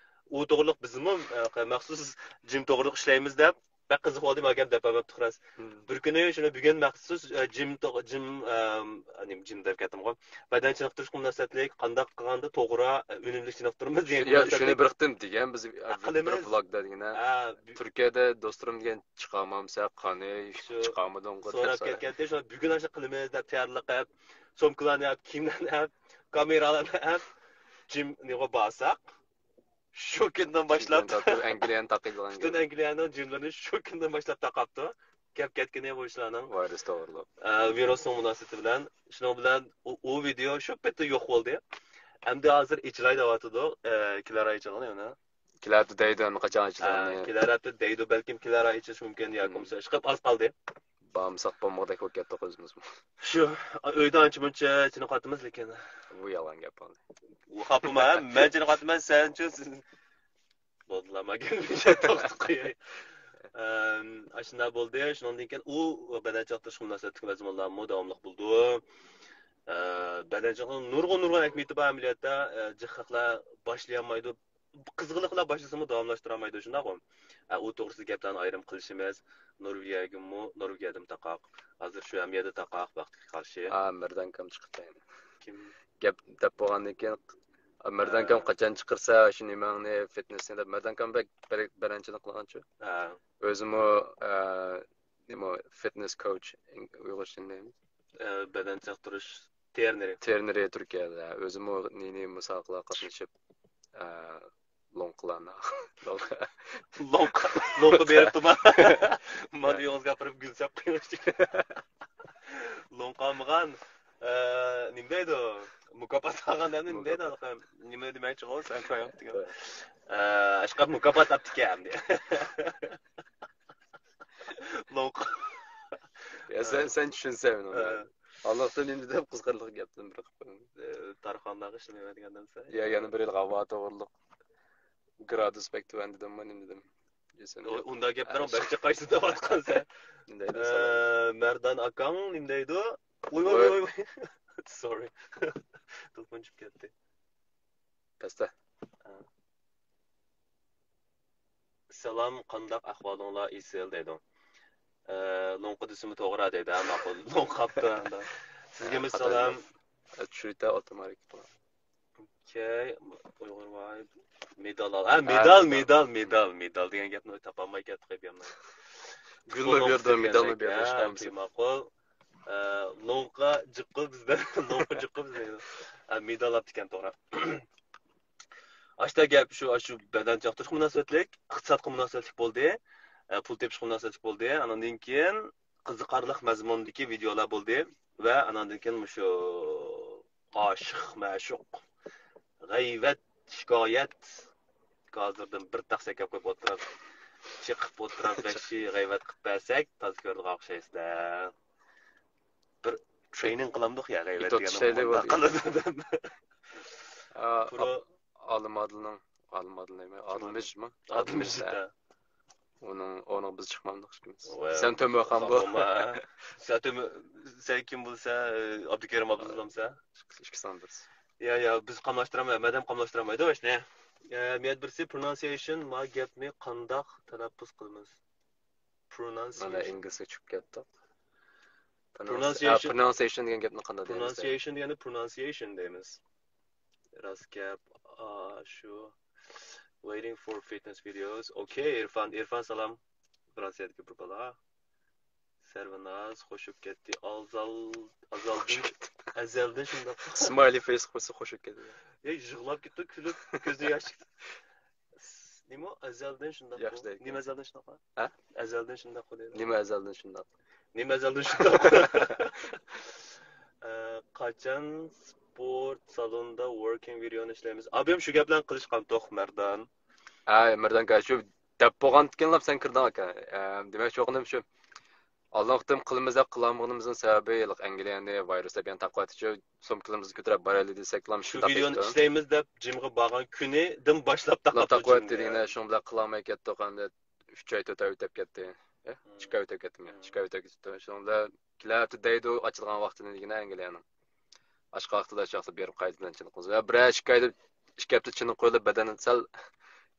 ئۇ توغرىلىق بىزمۇ، ئە، مەخسۇس جىم توغرىلىق ئىشلەيمىز دەپ، بەك قىزىق بولدى، ماڭا گەپ دەپ بەرمەپتۇ خىراس. مم. بىر كۈنى شۇنى بۈگۈن مەخسۇس، ئە، جىم تو-، جىم، ئەم، نېمە، جىم دەپ كەتتىمغۇ. بەدەن چېنىقتۇرۇشقا مۇناسىۋەتلىك، قانداق قىلغاندا توغرا، ئە، ئۈنۈملۈك چېنىقتۇرىمىز دېگەن يا، مۇناسىۋەتلىك. شۇنى بىر قېتىم دېگەن بىز، ھە، بىر قىلىمىز. ۋلوگدا دېگەن، ھە، بى-، تۈركىيەدە دوستلىرىم دېگەن چىقارمامسا قانى، شۇ چىقارمىدىڭغۇ دەپ سوراپ سوراپ. كەتكەنتى، شۇ بۈگۈن ئاشۇ قىلىمىز دەپ تەييارلىق قىلىپ، سومكىلارنى ئەپ، كىيىملەرنى ئەپ، كامېرالارنى ئەپ، جىمغا بارساق، شۇ كۈندىن باشلاپ تارتىپ ئەنگلىيەنى تاقىيدىغان پۈتۈن ئەنگلىيەنىڭ جىملىرىنى شۇ كۈندىن باشلاپ تاقاپتۇ. گەپ كەتكىنى بۇ ئىشلارنىڭ ۋىرۇس توغرۇلۇق. ئە، ۋىرۇسنىڭ مۇناسىۋىتى بىلەن. شۇنىڭ بىلەن ئۇ، ئۇ ۋىدېئو شۇ پېتى يوق بولدى. ئەمدى ھازىر ئېچىلاي دەۋاتىدۇ. ئە، كېلەر ئاي ئېچىلغىنى يەنە. كېلەر ھەپتە دەيدۇ، ئەمما قاچان ئېچىلىدۇ؟ ئە، كېلەر ھەپتە دەيدۇ، بەلكىم كېلەر ئاي ئېچىلىشى مۇمكىن ياكى بولمىسا ئىشقىلىپ ئاز قالدى. بارمىساق بولمىغۇدەك بولۇپ كەتتۇق ئۆزىمىزمۇ. شۇ ئۆيدە ئانچە مۇنچە چېنىقىۋاتىمىز لېكىن. بۇ يالغان گەپ. خاپىما، مەن چېنىقىۋاتىمەن، سەنچۇ؟ بولدىلا، ما گەپنى توختىتىپ قوياي. ئەم، ئاشۇنداق بولدى. شۇنىڭدىن كېيىن ئۇ بەدەن چاقتۇرۇشقا مۇناسىۋەتلىك مەزمۇنلارمۇ داۋاملىق بولىدۇ. ئە، بەدەن چاقتۇرۇشنىڭ نۇرغۇن، نۇرغۇن ئەھمىيىتى بار ئەمەلىيەتتە. ئە، جىق خەقلەر باشلىيالمايدۇ. قىزغىنلىقلار باشلىسىمۇ داۋاملاشتۇرالمايدۇ، شۇنداققۇ؟ ئە، ئۇ توغرىسىدا گەپلەرنى ئايرىم قىلىشىمىز. نورۋېگىيەگىمۇ، نورۋېگىيەدىمۇ تاقاق. ھازىر شۇ ھەممە يەردە تاقاق، ۋاقتىغا قارشى. ئا، مەردانكام چىقىپتۇ يەنە. كىم؟ گەپ دەپ بولغاندىن كېيىن، مەردانكام قاچان چىقىرسا شۇ نېمەڭنى، فىتنېسنى دەپ، مەردانكام بەك بەرەنچىلىك قىلغانچۇ. ھە. ئۆزىمۇ، ئە، نېمە، فىتنېس كوچ، ئۇيغۇرچە نېمە دەيمىز؟ ئە، بەدەن چاقتۇرۇش ترېنېرى. ترېنېرى تۈركىيەدە. ئۆزىمۇ نى-نى مۇسابىقىلەرگە قاتنىشىپ، ئە، لوڭقىلارنى. لوڭقا، لوڭقا بېرىپتىما؟ مانا يولىڭىزغا ئاپىرىپ گۈل سەپ قويۇڭ. لوڭقا ئالمىغان، ئە، نېمە دەيدۇ؟ مۇكاپات ئالغان دەمدە نېمە دەيدۇ؟ نېمە دېمەكچى بولسا، سەن كويۇڭ دېگەن. ئە، ئاشقاپ مۇكاپات ئاپتىكەن. لوڭقا. يا، سەن، سەن چۈشىنىسەن مېنىڭ. ئاللاھتىن نېمە دەپ قىزىقارلىق گەپتىن بىر قىلىپ قويۇڭ. ئە، تارخانلارغا ئىشلىمەيدىغان دەمسەن. يا، يەنە بىر يىل ھاۋا توغرىلىق. گرادۇس بەك تۆۋەن دېدىممۇ، نېمە دېدىم؟ دېسەم. ئۇ-، ئۇنداق گەپلەرنىڭ بەك جىقايسىز دەۋاتقانسەن. ئە، مەردان ئاكاڭ نېمە دەيدۇ؟ ۋوي، ۋوي، ۋوي، ۋوي. سورى. تېلېفون چۈشۈپ كەتتى. پەستە. سالام، قانداق ئەھۋالىڭلار؟ ئېسىل دەيدۇ. ئە، لوڭقا دېسىمۇ توغرا دەيدۇ. ھە، ماقۇل. لوڭقا قاپتۇ ئەمدى. سىزگىمۇ سالام. چۈشۈرۈتە ئاپتوماركېت. ئوكەي، ئۇيغۇر ۋاي. مېدال ئال. ھە، مېدال، مېدال، مېدال، مېدال دېگەن گەپنى تاپالماي كەتتۇق، ئەبىيەمنىڭ. گۈلمۇ بېرىدۇ، مېدالمۇ بېرىدۇ، ئىشتىن ئالمىسۇن. ماقۇل. ئە، لوڭقا جىققىز بىزدە، لوڭقا جىققىز بىزدە. ئە، مېدال ئاپتىكەن، توغرا. ئاشتا گەپ شۇ، ئاشۇ بەدەن چاقتۇرۇشقا مۇناسىۋەتلىك، ئىقتىسادقا مۇناسىۋەتلىك بولدى، ئە، پۇل تېپىشقا مۇناسىۋەتلىك بولدى. ئانىڭدىن كېيىن قىزىقارلىق مەزمۇندىكى ۋىدېئولار بولدى ۋە ئاناندىن كېيىن مۇشۇ ئاشىق، مەشۇق، غەيۋەت، شىكايەت. ھازىردىن بىر تەخسە كەپ قويۇپ ئولتۇرۇپ، چېقىپ ئولتۇرۇپ، بەشى غەيۋەت قىلىپ بەرسەك، تازا كۆرىدىغان ئوخشايسىلەر. بىر ترېينىڭ قىلامدۇق يا، غەيۋەت دېگەن. ئالىم ئادىلنىڭ، ئالىم ئادىل دەيمەن، ئادىل مىجىتمۇ؟ ئادىل مىجىت. ئۇنىڭ ئورنىغا بىز چىقمامدۇق ئىككىمىز. سەن تۆمۈر خان بول. سەن تۆمۈر، سەن كىم بولسا، ئابدۇكېرىم ئابدۇللامسا؟ ئىككىسىنىڭ بىرسى. يا، يا، بىز قاملاشتۇرالمايمىز، مەدەم قاملاشتۇرالمايدۇ ئاشنى. مەن بىرسى، پرونانسىيەيشن، ما گەپنى قانداق تەلەپپۇز قىلىمىز؟ مانا ئىنگلىزگە چۈشۈپ كەتتۇق. پرونانسىيەيشن. پرونانسىيەيشن دېگەن گەپنى قانداق دەيمىز؟ پرونانسىيەيشن دېگەندە پرونانسىيەيشن دەيمىز. راست گەپ. ئا، شۇ. Waiting for fitness videos. ئوكەي، ئىرفان، ئىرفان سالام. فرانسىيەدىكى بىر بالا. سەرۋىناز قوشۇپ كەتتى. ئازال، ئازالدىن، ئەزەلدىن شۇنداق. سمايلى فېيس قويسا قوشۇپ كەتتى. يا، يىغلاپ كەتتى، كۈلۈپ، كۆزى ياش چىقتى. نېمە ئەزەلدىن شۇنداق؟ ياخشى دەيدۇ. نېمە ئەزەلدىن شۇنداق؟ ھە؟ ئەزەلدىن شۇنداق دەيدۇ. نېمە ئەزەلدىن شۇنداق؟ نېمە ئەزەلدىن شۇنداق؟ ئە، قاچان سپورت سالونىدا ۋوركىنگ ۋىدېئونى ئىشلەيمىز؟ ئابىم شۇ گەپلەرنى قىلىشقانتۇق، مەردان. ھە، مەردان ئاكا، شۇ دەپ بولغاندىكىنلا سەن كىردىڭ ئاكا. ئە، دېمەكچى بولغىنىم شۇ، ئالدىنقى قېتىم قىلىمىز دەپ قىلالمىغىنىمىزنىڭ سەۋەبى ھېلىقى ئەنگلىيەنى ۋىرۇس دەپ يەنە تاقىۋەتتىچۇ، سومكىلىرىمىزنى كۆتۈرۈپ بارايلى دېسەكلا شۇ ۋىدېئونى ئىشلەيمىز دەپ جىمغا بارغان كۈنىدىن باشلاپ تاقاپ تۇرۇپتۇ دېگىنە، شۇنىڭ بىلەن قىلالماي كەتتۇق ئەمدى. ئۈچ ئاي، تۆت ئاي ئۆتۈپ كەتتى. ئە؟ ئىككى ئاي ئۆتۈپ كەتتىمۇ؟ ئىككى ئاي ئۆتۈپ كەتتى. شۇنىڭ بىلەن كېلەر ھەپتە دەيدۇ ئاچىدىغان ۋاقتىنى دېگىنە ئەنگلىيەنىڭ. ئاشقا ۋاقتىدا شۇ ۋاقىتتا بېرىپ قايتىدىن چېنىقىمىز. ۋە بىرەر ئىككى ئايدا، ئىككى ھەپتە چېنىقىۋېلىپ بەدەننى سەل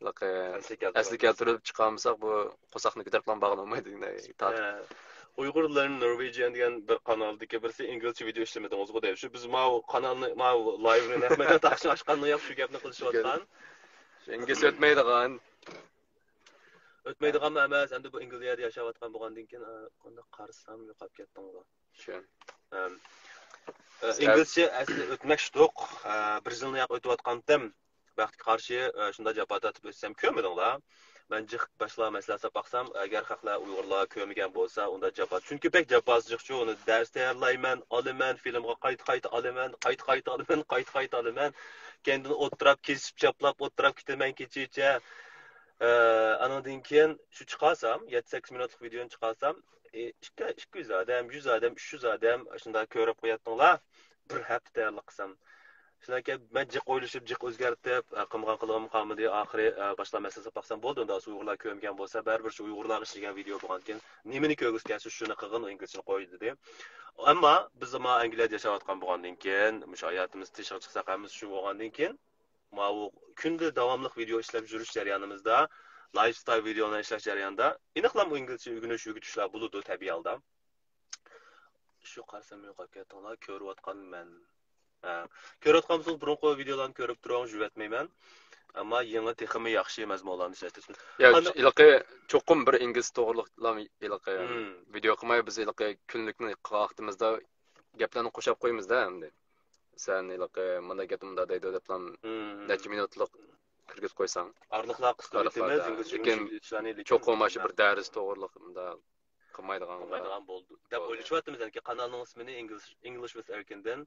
ئەسلىگە كەلتۈرۈپ چىقالمىساق، بۇ قورساقنى كۆتۈرۈپلا بارغىلى بولمايدۇ دېگەندەك. ئۇيغۇر لېرن نورۋېجىيەن دېگەن بىر قانالدىكى بىرسى ئىنگلىزچە ۋىدېئو ئىشلىمىدىڭىزغۇ دەيدۇ. شۇ بىز ماۋۇ قانالنى، ماۋۇ لايۋنى نەق مەيدان تاقىشىنى ئاچقاندىن ياق شۇ گەپنى قىلىشىۋاتقان. شۇ ئىنگلىزچە ئۆتمەيدىغان. ئۆتمەيدىغانمۇ ئەمەس، ئەمدى بۇ ئەنگلىيەدە ياشاۋاتقان بولغاندىن كېيىن، ئە، قانداق قارىسام يوقاپ كەتتىڭغۇ. شۇ. ئەم، ئە، ئىنگلىزچە ئەسلى ئۆتمەكچىدۇق. ئە، بىر يىلنى ياق ئۆتۈۋاتقانتىم. بەختكە قارشى، ئە، شۇنداق جاپا تارتىپ ئۆتسەم، كۆرمىدىڭلار. مەن جىق باشلار مەسىلە ساپ باقسام، ئەگەر خەقلەر ئۇيغۇرلار كۆرمىگەن بولسا، ئۇنداق جاپا. چۈنكى بەك جاپاسى جىقچۇ، ئۇنى دەرس تەييارلايمەن، ئالىمەن، فىلىمغا قايتا-قايتا ئالىمەن، قايتا-قايتا ئالىمەن، قايتا-قايتا ئالىمەن. كەينىدىن ئولتۇراپ، كېسىپ، چاپلاپ ئولتۇراپ كېتىمەن كېچىچە. ئە، ئانىڭدىن كېيىن شۇ چىقارسام، يەتتە سەككىز مىنۇتلۇق ۋىدېونى چىقارسام، ئى، ئىككى، ئىككى يۈز ئادەم، يۈز ئادەم، ئۈچ يۈز ئادەم ئاشۇنداق كۆرۈپ قوياتتىڭلار. بىر ھەپتە تەييارلىق قىلسام. شۇنداق ئىكەن، مەن جىق ئويلىشىپ، جىق ئۆزگەرتىپ، ئە، قىلمىغان قىلغىنىم قالمىدى. ئاخىرى، ئە، باشلار مەسىلە ساپ باقسام، بولدى، ئۇنداق بولسا ئۇيغۇرلار كۆرمىگەن بولسا، بەرىبىر شۇ ئۇيغۇرلارغا ئىشلىگەن ۋىدېو بولغاندىكىن، نېمىنى كۆرگۈسى كەلسە، شۇنى قىلغىن، ئۇ ئىنگلىزچىنى قوي، دېدى. ئەمما بىز ئەمما ئەنگلىيەدە ياشاۋاتقان بولغاندىن كېيىن، مۇشۇ ھاياتىمىز تېشىغا چىقساق، ھەممىسى شۇ بولغاندىن كېيىن، ماۋۇ كۈندە داۋاملىق ۋىدېو ئىشلەپ يۈرۈش جەريانىمىزدا، لايفستايل ۋىدېولارنى ئىشلەش جەريانىدا، ئېنىقلا ئىنگلىزچە ئۆگىنىش، ئۆگىتىشلەر بولىدۇ تەبىئىي ھالدا. شۇ قارىسام يوقاپ كەتتىڭلار، كۆرۈۋاتقان مەن. ھە. كۆرۈۋاتقان بولسىڭىز، بۇرۇنقى ۋىدېولارنى كۆرۈپ تۇرۇڭ، جۈۋەتمەيمەن. ئەمما يېڭى تېخىمۇ ياخشى مەزمۇنلارنى ئىشلەتتى. يا، قانداق ھېلىقى چوقۇم بىر ئىنگلىز توغرىلىق ھېلىقى مم. ۋىدېو قىلماي، بىز ھېلىقى كۈنلۈكنى قىلغان ۋاقتىمىزدا گەپلەرنى قوشاپ قويىمىز-دە ئەمدى. سەن ھېلىقى مۇنداق گەپنى مۇنداق دەيدۇ دەپلا مم. نەچچە مىنۇتلۇق كىرگۈزۈپ قويساڭ. ئارىلىقلار قىسقىرىتىمىز، ئارىلىقلاردا. ئىنگلىزچە لېكىن ئىشلارنى لېكىن چوقۇم مانا شۇ بىر دەرس توغرىلىق مۇنداق قىلمايدىغان قىلمايدىغان بولدى دەپ بولدى. ئويلىشىۋاتىمىز. يەنى كانالنىڭ ئىسمىنى ئىنگلىش، ئىنگلىش ۋىز ئەركىندىن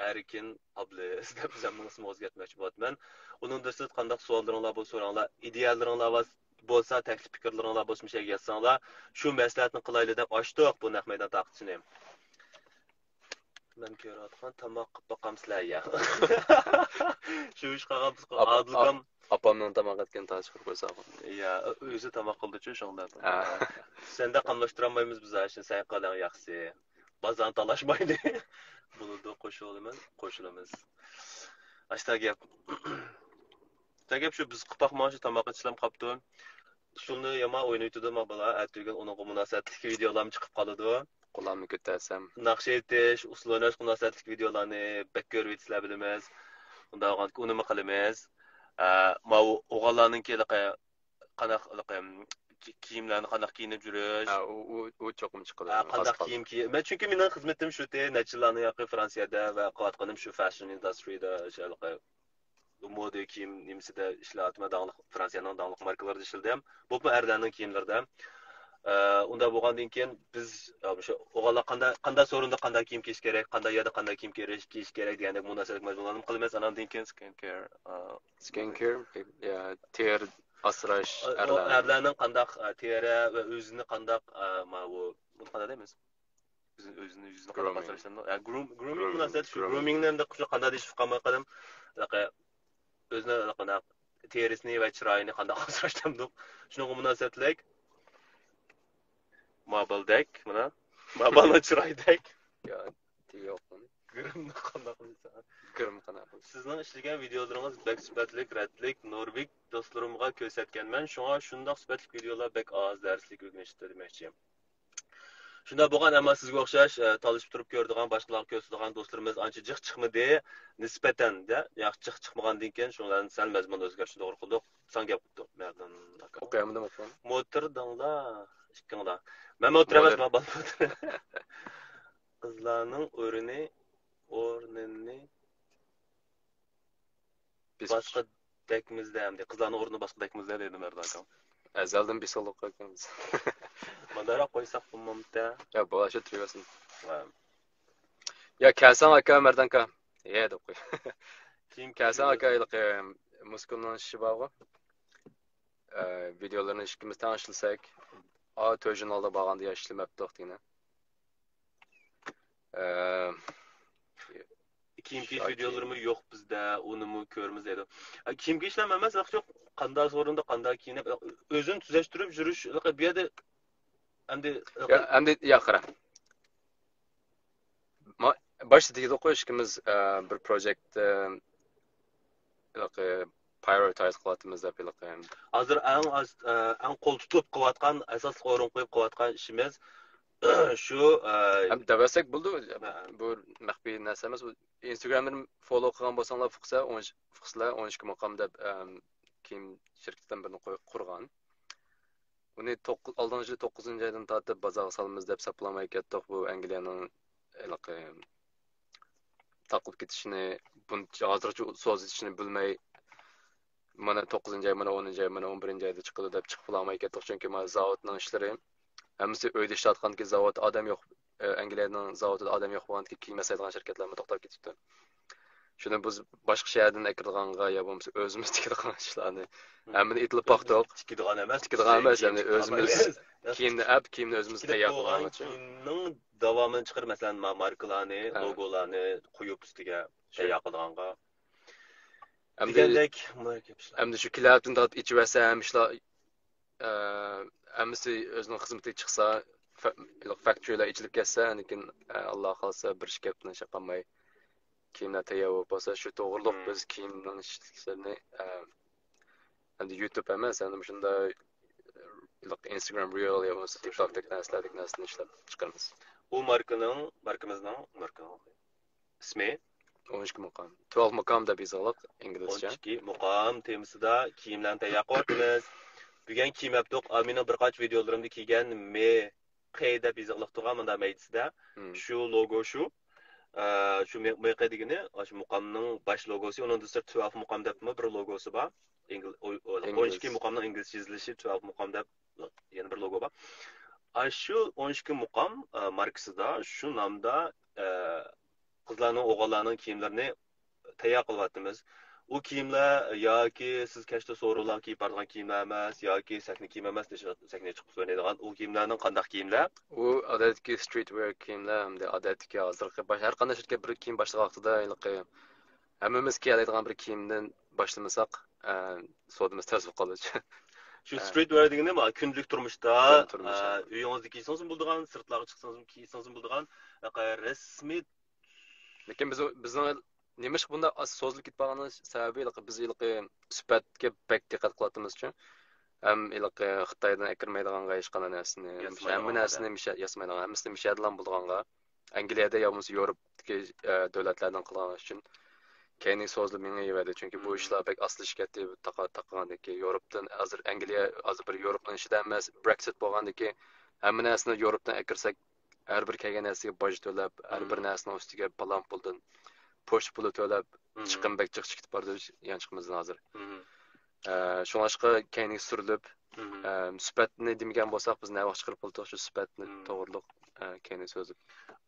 ئەركىن ئابلىز دەپ ئۆزۈمنىڭ ئىسمىنى ئۆزگەرتمەكچى بولۇۋاتىمەن. ئۇنىڭدىن سىرت قانداق سوئاللىرىڭلار بولسا سوراڭلار، ئىدىيەلىرىڭلار بار بولسا، تەكلىپ پىكىرلىرىڭلار بولسا مۇشۇ يەرگە يازساڭلار، شۇ مەسلىھەتنى قىلايلى دەپ ئاچتۇق بۇ نەق مەيدان تارقىتىشنى. مەن كۆرۈۋاتقان تاماق قىلىپ باقامسىلەر يا؟ شۇ ئىش قالغان بىز ئاپا-، ئادىلكام. ئاپامنىڭ تاماق ئەتكەن تاجى قىلىپ قويساقمۇ. يا، ئۆزى تاماق قىلدىچۇ شۇڭدا. ھە. سەندە قاملاشتۇرالمايمىز بىز ئاشۇنى، سەن قىلىڭ ياخشىسى. بازارنى تالاشمايلى. بولىدۇ، قوشۇلىمەن، قوشۇلىمىز. ئاشتا گەپ. ئاشتا گەپ شۇ، بىز قىلىپ باقمىغان شۇ تاماق ئېتىشلام قاپتۇ. ئۇسسۇلنى يامان ئوينىۋېتىدۇ ما بالا، ئەتىگۈن ئۇنىڭغا مۇناسىۋەتلىك ۋىدېئولارمۇ چىقىپ قالىدۇ. قولامنى كۆتەرسەم. ناخشا ئېيتىش، ئۇسسۇل ئويناشقا مۇناسىۋەتلىك ۋىدېئولارنى بەك كۆرۈۋېتىسىلەر بىلىمىز. ئۇنداق بولغاندىكىن ئۇنىمۇ قىلىمىز. ئە، ماۋۇ ئوغۇللارنىڭكى ھېلىقى قانداق، ھېلىقى كى-، كىيىملەرنى قانداق كىيىنىپ يۈرۈش. ھە، ئۇ، ئۇ، ئۇ چوقۇم چىقىدۇ. ھە، قانداق كىيىم كىي-، مەن چۈنكى مېنىڭ خىزمىتىم شۇ، نەچچە يىللارنى ياقى فرانسىيەدە ۋە قىلىۋاتقىنىم شۇ فەشن ئىندۇسترىيدا، شۇ ھېلىقى مودا كىيىم نېمىسىدە ئىشلەۋاتىمەن، داڭلىق، فرانسىيەنىڭ داڭلىق ماركىلىرىدا ئىشلىدىم. بولۇپمۇ ئەرلەرنىڭ كىيىملىرىدە. ئە، ئۇنداق بولغاندىن كېيىن بىز، ئە، مۇشۇ ئوغۇللار قانداق، قانداق سورۇندا قانداق كىيىم كىيىش كېرەك، قانداق يەردە قانداق كىيىم كىيىش، كىيىش كېرەك دېگەندەك مۇناسىۋەتلىك مەزمۇنلارنى قىلىمىز. ئاناندىن كېيىن سكىن كېير، ئە، سكىن كېير، يا، تېرە ئاسراش، ئە، ئەرلەر. ئەرلەرنىڭ قانداق، ئە، تېرە ۋە ئۆزىنى قانداق، ئە، ماۋۇ، بۇنى قانداق دەيمىز؟ ئۆزىنى، ئۆزىنى يۇزىنى قانداق ئاسراشتىن، يا، گرۇم-، گرومىڭ مۇناسىۋەتلىك شۇ، گرومىڭنى ئەمدى شۇ قانداق دېيىش قالماي قالدىم. ھېلىقى ئۆزىنى ھېلىقى تېرىسىنى ۋە چىرايىنى قانداق ئاسراش دەمدۇق. شۇنىڭغا مۇناسىۋەتلىك مابالدەك، مانا، مابالنىڭ چىرايىدەك. يا، تېگى يوق بۇنى. گرىمنى قانداق قىلىسەن؟ گرىم قانداق قىلىسەن؟ سىزنىڭ ئىشلىگەن ۋىدېئولىرىڭىز بەك سۈپەتلىك، رەتلىك، نورۋېگ دوستلىرىمغا كۆرسەتكەنمەن، شۇڭا شۇنداق سۈپەتلىك ۋىدېئولار بەك ئاز، دەرسلىك ئۆگىنىشتە دېمەكچى. شۇنداق بولغان، ئەمما سىزگە ئوخشاش، ئە، تالىشىپ تۇرۇپ كۆرىدىغان، باشقىلارغا كۆرسىتىدىغان دوستلىرىمىز ئانچە جىق چىقمىدى. نىسبەتەن، دە، ياخشى جىق چىقمىغاندىن كېيىن، شۇنىڭ بىلەن سەل مەزمۇن ئۆزگەرتىشنى توغرا قىلدۇق. ساڭا گەپ قىپتۇ، مەردان ئاكا. ئوقۇيالمىدىم، ئوقۇيالمىدىم. موتور دەڭلا، ئىككىڭلا. مەن موتور ئەمەس، موتور. مەن بال موتور. قىزلارنىڭ ئورنىنى، ئورنىنى بېسىپ باسقا دەكمىزدە ئەمدى. قىزلارنىڭ ئورنىنى باسقا دەكمىزدە دېدى مەردان ئاكام. ئەزەلدىن بېسىقلىق قىلىمىز. مۇنداقراق قويساق بولمامتى؟ يا، بۇ ئاشۇ تۇرۇۋەرسۇن. ھە. يا، كەلسەڭ ئاكا، مەردان ئاكا. يە دەپ قوي. كېيىن كەلسەڭ ئاكا، ھېلىقى مۇسكۇلنىڭ ئىشى بارغۇ. ئە، ۋىدېئولىرىنى ئىككىمىز تەڭ ئىشلىسەك. ئا، تۆت ژۇرنالدا بارغاندا يا ئىشلىمەپتۇق دېگىنە. ئە، كىيىم كىيىش ياكى ۋىدېئولىرىمۇ يوق بىزدە، ئۇنىمۇ كۆرىمىز دەيدۇ. ئە، كىيىم كىيىشلەرمۇ ئەمەس، ھېچ يوق. قانداق سورۇندا قانداق كىيىنىپ، ئۆزىنى تۈزەشتۈرۈپ يۈرۈش، بۇ يەردە ئەمدى يا، ئەمدى يا قارا. ما-، باشتا دېدۇققۇ، ئىككىمىز، ئە، بىر پروجېكت، ئە، ھېلىقى پرايورىتايز قىلىۋاتىمىز دەپ ھېلىقى. ھازىر ئەڭ ئاز-، ئە، ئەڭ قول تۇتۇپ قىلىۋاتقان، ئاساسلىق ئورۇن قويۇپ قىلىۋاتقان ئىشىمىز شۇ، ئە، ھەم دەۋەرسەك بولىدۇ. ھە. بۇ مەخپىي نەرسە ئەمەس. بۇ ئىنستاگرامدىن فولو قىلغان بولساڭلار، فۇقسە ئون، فۇقسىلەر ئون ئىككى مۇقام دەپ، ئەم، كىيىم شىركىتىدىن بىرنى قوي-، قۇرغان. ئۇنى توققۇز، ئالدىنقى يىلى توققۇزىنچى ئايدىن تارتىپ بازارغا سالىمىز دەپ ساپلىماي كەتتۇق. بۇ ئەنگلىيەنىڭ ھېلىقى تاقىلىپ كېتىشىنى، بۇنچە ھازىرغىچە سوزۇۋېتىشىنى بىلمەي، مانا توققۇزىنچى ئاي، مانا ئونىنچى ئاي، مانا ئون بىرىنچى ئايدا چىقىدۇ دەپ چىقىپ بولالماي كەتتۇق. چۈنكى مانا زاۋۇتنىڭ ئىشلىرى ھەممىسى ئۆيدە ئىشلەۋاتقاندىكىن، زاۋۇت ئادەم يوق. ئە، ئەنگلىيەنىڭ زاۋۇتىدا ئادەم يوق بولغاندىكىن، كىيىم ياسايدىغان شىركەتلەرمۇ توختاپ كېتىپتۇ. شۇنى بىز باشقا شەھەردىن ئەكىرىدىغانغا يا بولمىسا ئۆزىمىز تىكىدىغان ئىشلارنى ھەممىنى ئېيتىلىپ باقتۇق. تىكىدىغان ئەمەس، تىكىدىغان ئەمەس، يەنى ئۆزىمىز كىيىمنى ئەپ، كىيىمنى ئۆزىمىز تەييار قىلغان كىيىمنىڭ داۋامىنى چىقىرىپ، مەسىلەن، ما-، ماركىلارنى، ھە، لوگولارنى قويۇپ ئۈستىگە تەييار قىلىدىغانغا. ئەمدى دېگەندەك، ئەمدى شۇ كېلەر ھەپتىنى ئېچىۋەرسەم، ئىشلار، ئە، ھەممىسى ئۆزىنىڭ خىزمىتىگە چىقسا، فە-، فاكتورىلار ئېچىلىپ كەتسە، ئاندىن كېيىن، ئە، ئاللا خالىسا بىر ئىككى ھەپتىنى شەق قالماي كىيىملەر تەييار بولۇپ بولسا، شۇ توغرۇلۇق بىز كىيىمنىڭ ئىشلىرىنى، ئە، ئەمدى يۇتۇب ئەمەس، ئەمدى مۇشۇنداق ئىنستاگرام رىل يا بولمىسا تىك توكتەك نەرسىلەردەك نەرسىنى ئىشلەپ چىقىرىمىز. بۇ ماركىنىڭ، ماركىمىزنىڭ، ماركىنىڭ ئىسمى؟ ئون ئىككى مۇقام. Twelve مۇقام دەپ يېزىلىق ئىنگلىزچە. ئون ئىككى مۇقام تېمىسىدا كىيىملەرنى تەييار قىلىۋاتىمىز. بۈگۈن كىيىم ئەپتۇق. ئا، مېنىڭ بىر قانچە ۋىدېئولىرىمدا كىيگەن مې قې دەپ يېزىقلىق تۇرغان مۇنداق مەيدىسىدە. شۇ لوگو شۇ. ئە، شۇ مې-، مې قې دېگىنى، شۇ مۇقامنىڭ باش لوگوسى، ئۇنىڭدىن سىرت تۈۋەلف مۇقام دەپمۇ بىر لوگوسى بار. ئىنگل-، ئو-، ئو-، ئون ئىككى مۇقامنىڭ ئىنگلىزچە يېزىلىشى، تۈۋەلف مۇقام دەپ يەنە بىر لوگو بار. ئاشۇ ئون ئىككى مۇقام، ئە، ماركىسىدا شۇ نامدا، ئە، قىزلارنىڭ، ئوغۇللارنىڭ كىيىملىرىنى تەييار قىلىۋاتىمىز. ئۇ كىيىملەر ياكى سىز كەچتە سورۇنلارغا كىيىپ بارىدىغان كىيىملەر ئەمەس، ياكى سەھنە كىيىمى ئەمەس، سەھنىگە چىقىپ ئوينايدىغان ئۇ كىيىملەرنىڭ قانداق كىيىملەر؟ ئۇ ئادەتتىكى سترىت ۋېر كىيىملەر ھەمدە ئادەتتىكى ھازىرقى باش-، ھەر قانداق شىركەت بىر كىيىم باشلىغان ۋاقتىدا ھېلىقى ھەممىمىز كىيەلەيدىغان بىر كىيىمدىن باشلىمىساق، ئە، سودىمىز تەس بولۇپ قالىدۇ. شۇ سترىت ۋېر دېگىنى ما، كۈندىلىك تۇرمۇشتا، كۈندىلىك تۇرمۇش، ئە، ھە. ئۆيىڭىزدە كىيسىڭىزمۇ بولىدىغان، سىرتلارغا چىقسىڭىزمۇ كىيسىڭىزمۇ بولىدىغان، ھېلىقى رەسمىي. لېكىن بىز، بىزنىڭ نېمىشقا بۇنداق ئاز سوزۇلۇپ كېتىپ قالغاننىڭ سەۋەبى، ھېلىقى بىز ھېلىقى سۈپەتكە بەك دىققەت قىلىۋاتىمىزچۇ. ھەم ھېلىقى خىتايدىن ئەكىرمەيدىغانغا ھېچقانداق نەرسىنى، ھەممە نەرسىنى مىشە-، ياسىمايدىغان، ھەممىسىنى مىشەدىلا بولىدىغانغا، ئەنگلىيەدە يا بولمىسا يۇروپتىكى، ئە، دۆلەتلەردىن قىلغان ئۈچۈن كەينىگە سوزۇلۇپ مېڭىۋەردى. چۈنكى بۇ ئىشلار بەك ئاستىلىشىپ كەتتى، تاقا-، تاقىغاندىن كېيىن. يۇروپتىن ھازىر ئەنگلىيە ھازىر بىر يۇروپنىڭ ئىچىدە ئەمەس، برېكسىت بولغاندىن كېيىن ھەممە نەرسىنى يۇروپتىن ئەكىرسەك، ھەر بىر كەلگەن نەرسىگە باج تۆلەپ، ھەر بىر نەرسىنىڭ ئۈستىگە پالان پۇلدىن، پوچتا پۇلى تۆلەپ، چىقىم بەك جىق چىقىپ بارىدۇ يانچۇقىمىزدىن ھازىر. ئە، شۇڭلاشقا كەينىگە سۈرۈلۈپ، ئە، سۈپەتنى دېمىگەن بولساق، بىز نەۋاق چىقىرىپ بولدۇق، شۇ سۈپەتنى توغرىلىق، ئە، كەينىگە سۆزلەپ.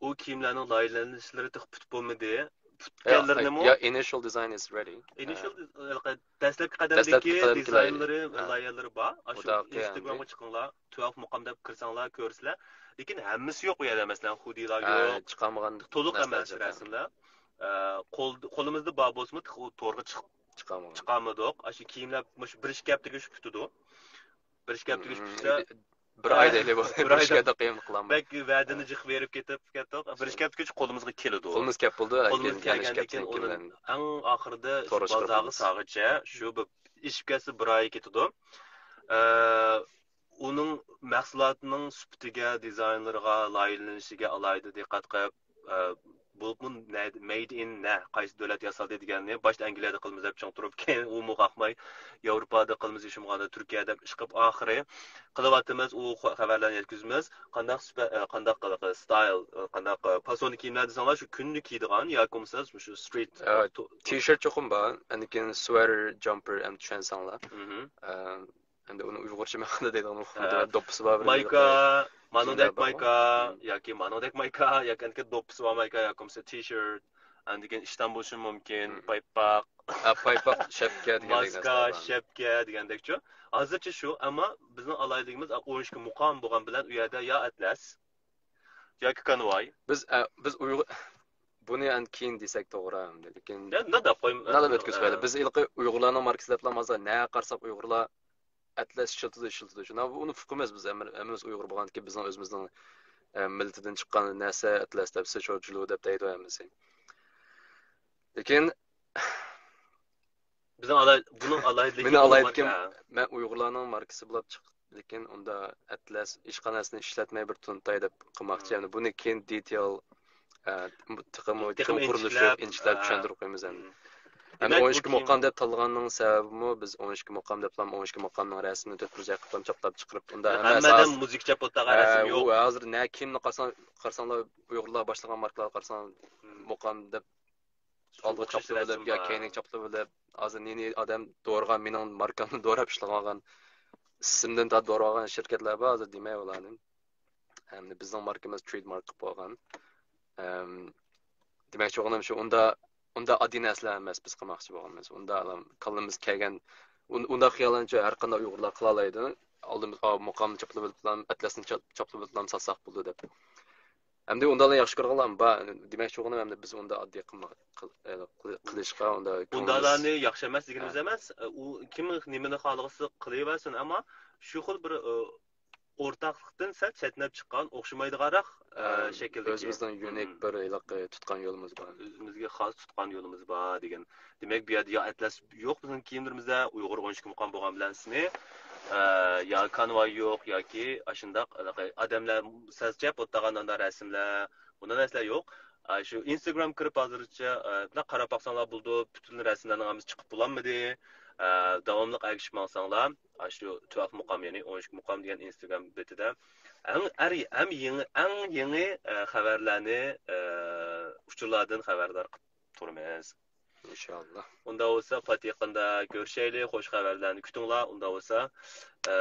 ئۇ كىيىملەرنىڭ لايىھەلىنىشلىرى تېخى پۈتۈپ بولمىدى. پۈتكەنلىرىنىمۇ يا، initial design is ready. ئىنىشىل، ھېلىقى دەسلەپكى قەدەمدىكى دىزاينلىرى، لايىھەلىرى بار. ئاشۇ ئىنستاگرامغا چىقىڭلار، تۈۋەلىف مۇقام دەپ كىرسەڭلار كۆرىسىلەر. لېكىن ھەممىسى يوق ئۇ يەردە، مەسىلەن، خۇدىلار يوق. چىقارمىغان، تولۇق ئەمەس رەسىملەر. ئە، قول-، قولىمىزدا بار بولسىمۇ، تېخى ئۇ تورغا چىق-، چىقارمىغان. چىقارمىدۇق. ئاشۇ كىيىملەر مۇشۇ بىر ئىككى ھەپتىگە شۇ پۈتىدۇ. بىر ئىككى ھەپتىگە شۇ پۈتسە، بىر ئاي دەيلى بولدى. بىر ئايدا قىيىن قىلامدۇ. بەك ۋەدىنى جىق بېرىپ كېتىپ كەتتۇق. بىر ئىككى ھەپتىگىچە قولىمىزغا كېلىدۇ. قولىمىز كەپ بولىدۇ. قولىمىز كەلگەندىن كېيىن ئۇنى ئەڭ ئاخىرىدا بازارغا سالغىچە شۇ بىر ئېشىپ كەتسە بىر ئاي كېتىدۇ. ئە، ئۇنىڭ مەھسۇلاتىنىڭ سۈپىتىگە، دىزاينلىرىغا، لايىھەلىنىشىگە ئالاھىدە دىققەت قىلىپ، ئە، بولۇپمۇ نە-، مەيد ئىن نە، قايسى دۆلەت ياسالدى دېگەننى باشتا ئەنگلىيەدە قىلىمىز دەپ چىڭ تۇرۇپ، كېيىن ئۇمۇ قاقماي، ياۋروپادا قىلىمىز، يوشۇرمىغاندا تۈركىيە دەپ ئىشقىپ، ئاخىرى قىلىۋاتىمىز، ئۇ خە-، خەۋەرلەرنى يەتكۈزىمىز. قانداق سۈپە-، ئە، قانداق، ئە، ستايل، ئە، قانداق، ئە، پاسوندا كىيىملەر دېسەڭلار، شۇ كۈندە كىيىدىغان ياكى بولمىسا شۇ سترىت، ئە، تو-، تىشېرت چوقۇم بار، ئاندىن كېيىن سۋېتېر، جامپېر، ئەمدى چۈشەنسەڭلار. ئە، ئەمدى ئۇنى ئۇيغۇرچە مەنىدە دەيدىغان ئۇ دوپپىسى بار بىر مايكا، مانىڭدەك مايكا ياكى مانىڭدەك مايكا ياكى ئەنكى دوپپىسى بار مايكا ياكى بولمىسا تىشېرت، ئاندىن كېيىن ئىشتان بولۇشى مۇمكىن، پايپاق. ئا، پايپاق، شەپكە دېگەندەك ماسكا، نەرسىلەر بار. شەپكە دېگەندەكچۇ. ھازىرچە شۇ، ئەمما بىزنىڭ ئالاھىدىلىكىمىز ئون ئىككى مۇقام بولغان بىلەن ئۇ يەردە يا ئەتلەس ياكى كانۋاي. بىز، ئە، بىز ئۇيغۇر، بۇنى ئەن كېيىن دېسەك توغرا ئەمدى، لېكىن يا، نادا قوي-، نادا ئۆتكۈزۈپ قويايلى. بىز ھېلىقى ئۇيغۇرلارنىڭ ماركىسى دەپلا ھازىر نەگە قارىساق ئۇيغۇرلار ئەتلەس ئىشلىتىدۇ، ئىشلىتىدۇ. شۇنداق، ئۇنى ئۇقىمىز بىز، ھەممە-، ھەممىمىز ئۇيغۇر بولغاندىكىن بىزنىڭ ئۆزىمىزنىڭ، ئە، مىللىتىدىن چىققان نەرسە ئەتلەس دەپ، سىچۇجلۇ دەپ دەيدۇ ھەممىسى. لېكىن بىزنىڭ ئالاي-، بۇنىڭ ئالاھىدىلىكى مېنىڭ ئالاھىدىلىكىم، مەن ئۇيغۇرلارنىڭ ماركىسى بولاپ چىقتى، لېكىن ئۇندا ئەتلەس ھېچقانداق نەرسىنى ئىشلەتمەي بىر تونۇتاي دەپ قىلماقچى. يەنى بۇنى كېيىن دېتال، ئە، تېخىمۇ، تېخىمۇ قۇرۇلۇشۇپ، ئىنچىكىلەپ چۈشەندۈرۈپ قويىمىز ئەمدى. ھەم ئون ئىككى مۇقام دەپ تاللىغاننىڭ سەۋەبىمۇ، بىز ئون ئىككى مۇقام دەپلا ئون ئىككى مۇقامنىڭ رەسىمىنى تۆت بۇرجەك قىلىپ چاپلاپ چىقىرىپ، ئۇنداق ئەمەس. ھەممە ئادەم مۇزىكا چاپلىۋاتىدىغان رەسىم يوق. ھازىر نە كىمنى قارىساڭ، قارىساڭلار، ئۇيغۇرلار باشلىغان ماركىلارغا قارىساڭ، مۇقام دەپ ئالدىغا چاپلىۋېلىپ يا كەينىگە چاپلىۋېلىپ، ھازىر نى-نى ئادەم دورىغان، مېنىڭ ماركامنى دوراپ ئىشلىۋالغان، ئىسىمدىن تارتىپ دورىغان شىركەتلەر بار، ھازىر دېمەي ئۇلارنى. ھەمدە بىزنىڭ ماركىمىز ترېيدمارك قىلىپ بولغان. ئەم، دېمەكچى بولغىنىم شۇ، ئۇندا، ئۇندا ئاددىي نەرسىلەر ئەمەس بىز قىلماقچى بولغىنىمىز. ئۇندا ئالام-، كاللىمىز كەلگەن، ئۇن-، ئۇنداق خىياللانچۇق ھەر قانداق ئۇيغۇرلار قىلالايدۇ. ئالدىمىز، ئا، مۇقامنى چاپلىۋېلىپلام، ئەتلەسنى چاپ-، چاپلىۋېلىپلام ساتساق بولىدۇ دەپ. ئەمدى ئۇنداقلا ياخشى كۆرىدىغانلار بار. دېمەكچى بولغىنىم، ئەمدى بىز ئۇندا ئاددىي قىلما-، قىل-، ئە، قىل-، قىلىشقا، ئۇندا كۆڭلىمىز ئۇنداقلارنى ياخشى ئەمەس دېگىنىمىز ھە. ئەمەس. ئۇ كىم نېمىنى خالىغۇسى قىلىۋەرسۇن، ئەمما شۇ خىل بىر، ئە، ئورتاقلىقتىن سەل چەتنەپ چىققان، ئوخشىمايدىغانراق، ئە، ھە، شەكىلدىكى. ئۆزىمىزنىڭ يۇنىك ھە. بىر ھېلىقى تۇتقان يولىمىز بار. ئۆزىمىزگە خاس تۇتقان يولىمىز بار دېگەن. دېمەك، بۇ يەردە يا ئەتلەس يوق بىزنىڭ كىيىملىرىمىزدە، ئۇيغۇر ئون ئىككى مۇقام بولغان بىلەن سىنى، ئە، يا كانۋا يوق ياكى ئاشۇنداق ھېلىقى ئادەملەر سەل چەپ ئولتۇرغان ئانداق رەسىملەر، ئۇنداق نەرسىلەر يوق. ئا، شۇ ئىنستاگرام كىرىپ ھازىرچە، ئا، بۇنداق قاراپ باقساڭلار بولىدۇ، پۈتۈن رەسىملەرنىڭ ھەممىسى چىقىپ بولالمىدى. ئا، داۋاملىق ئەگىشىپ ماڭساڭلار، ئا، شۇ تۇۋاق مۇقام، يەنى ئون ئىككى مۇقام دېگەن ئىنستاگرام بېتىدە ئەڭ ئەر-، ئەڭ يېڭى، ئەڭ يېڭى، ئا، خەۋەرلەرنى، ئا، ئۇچۇرلاردىن خەۋەردار قىلىپ تۇرىمىز. ئىنشاللا. ئۇنداق بولسا پات يېقىندا كۆرۈشەيلى، خوش خەۋەرلەرنى كۈتۈڭلار. ئۇنداق بولسا، ئا،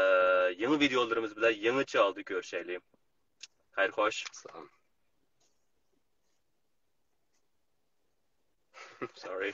يېڭى ۋىدىيولىرىمىز بىلەن يېڭىچە ھالدا كۆرۈشەيلى. خەير خوش. سالام. Sorry.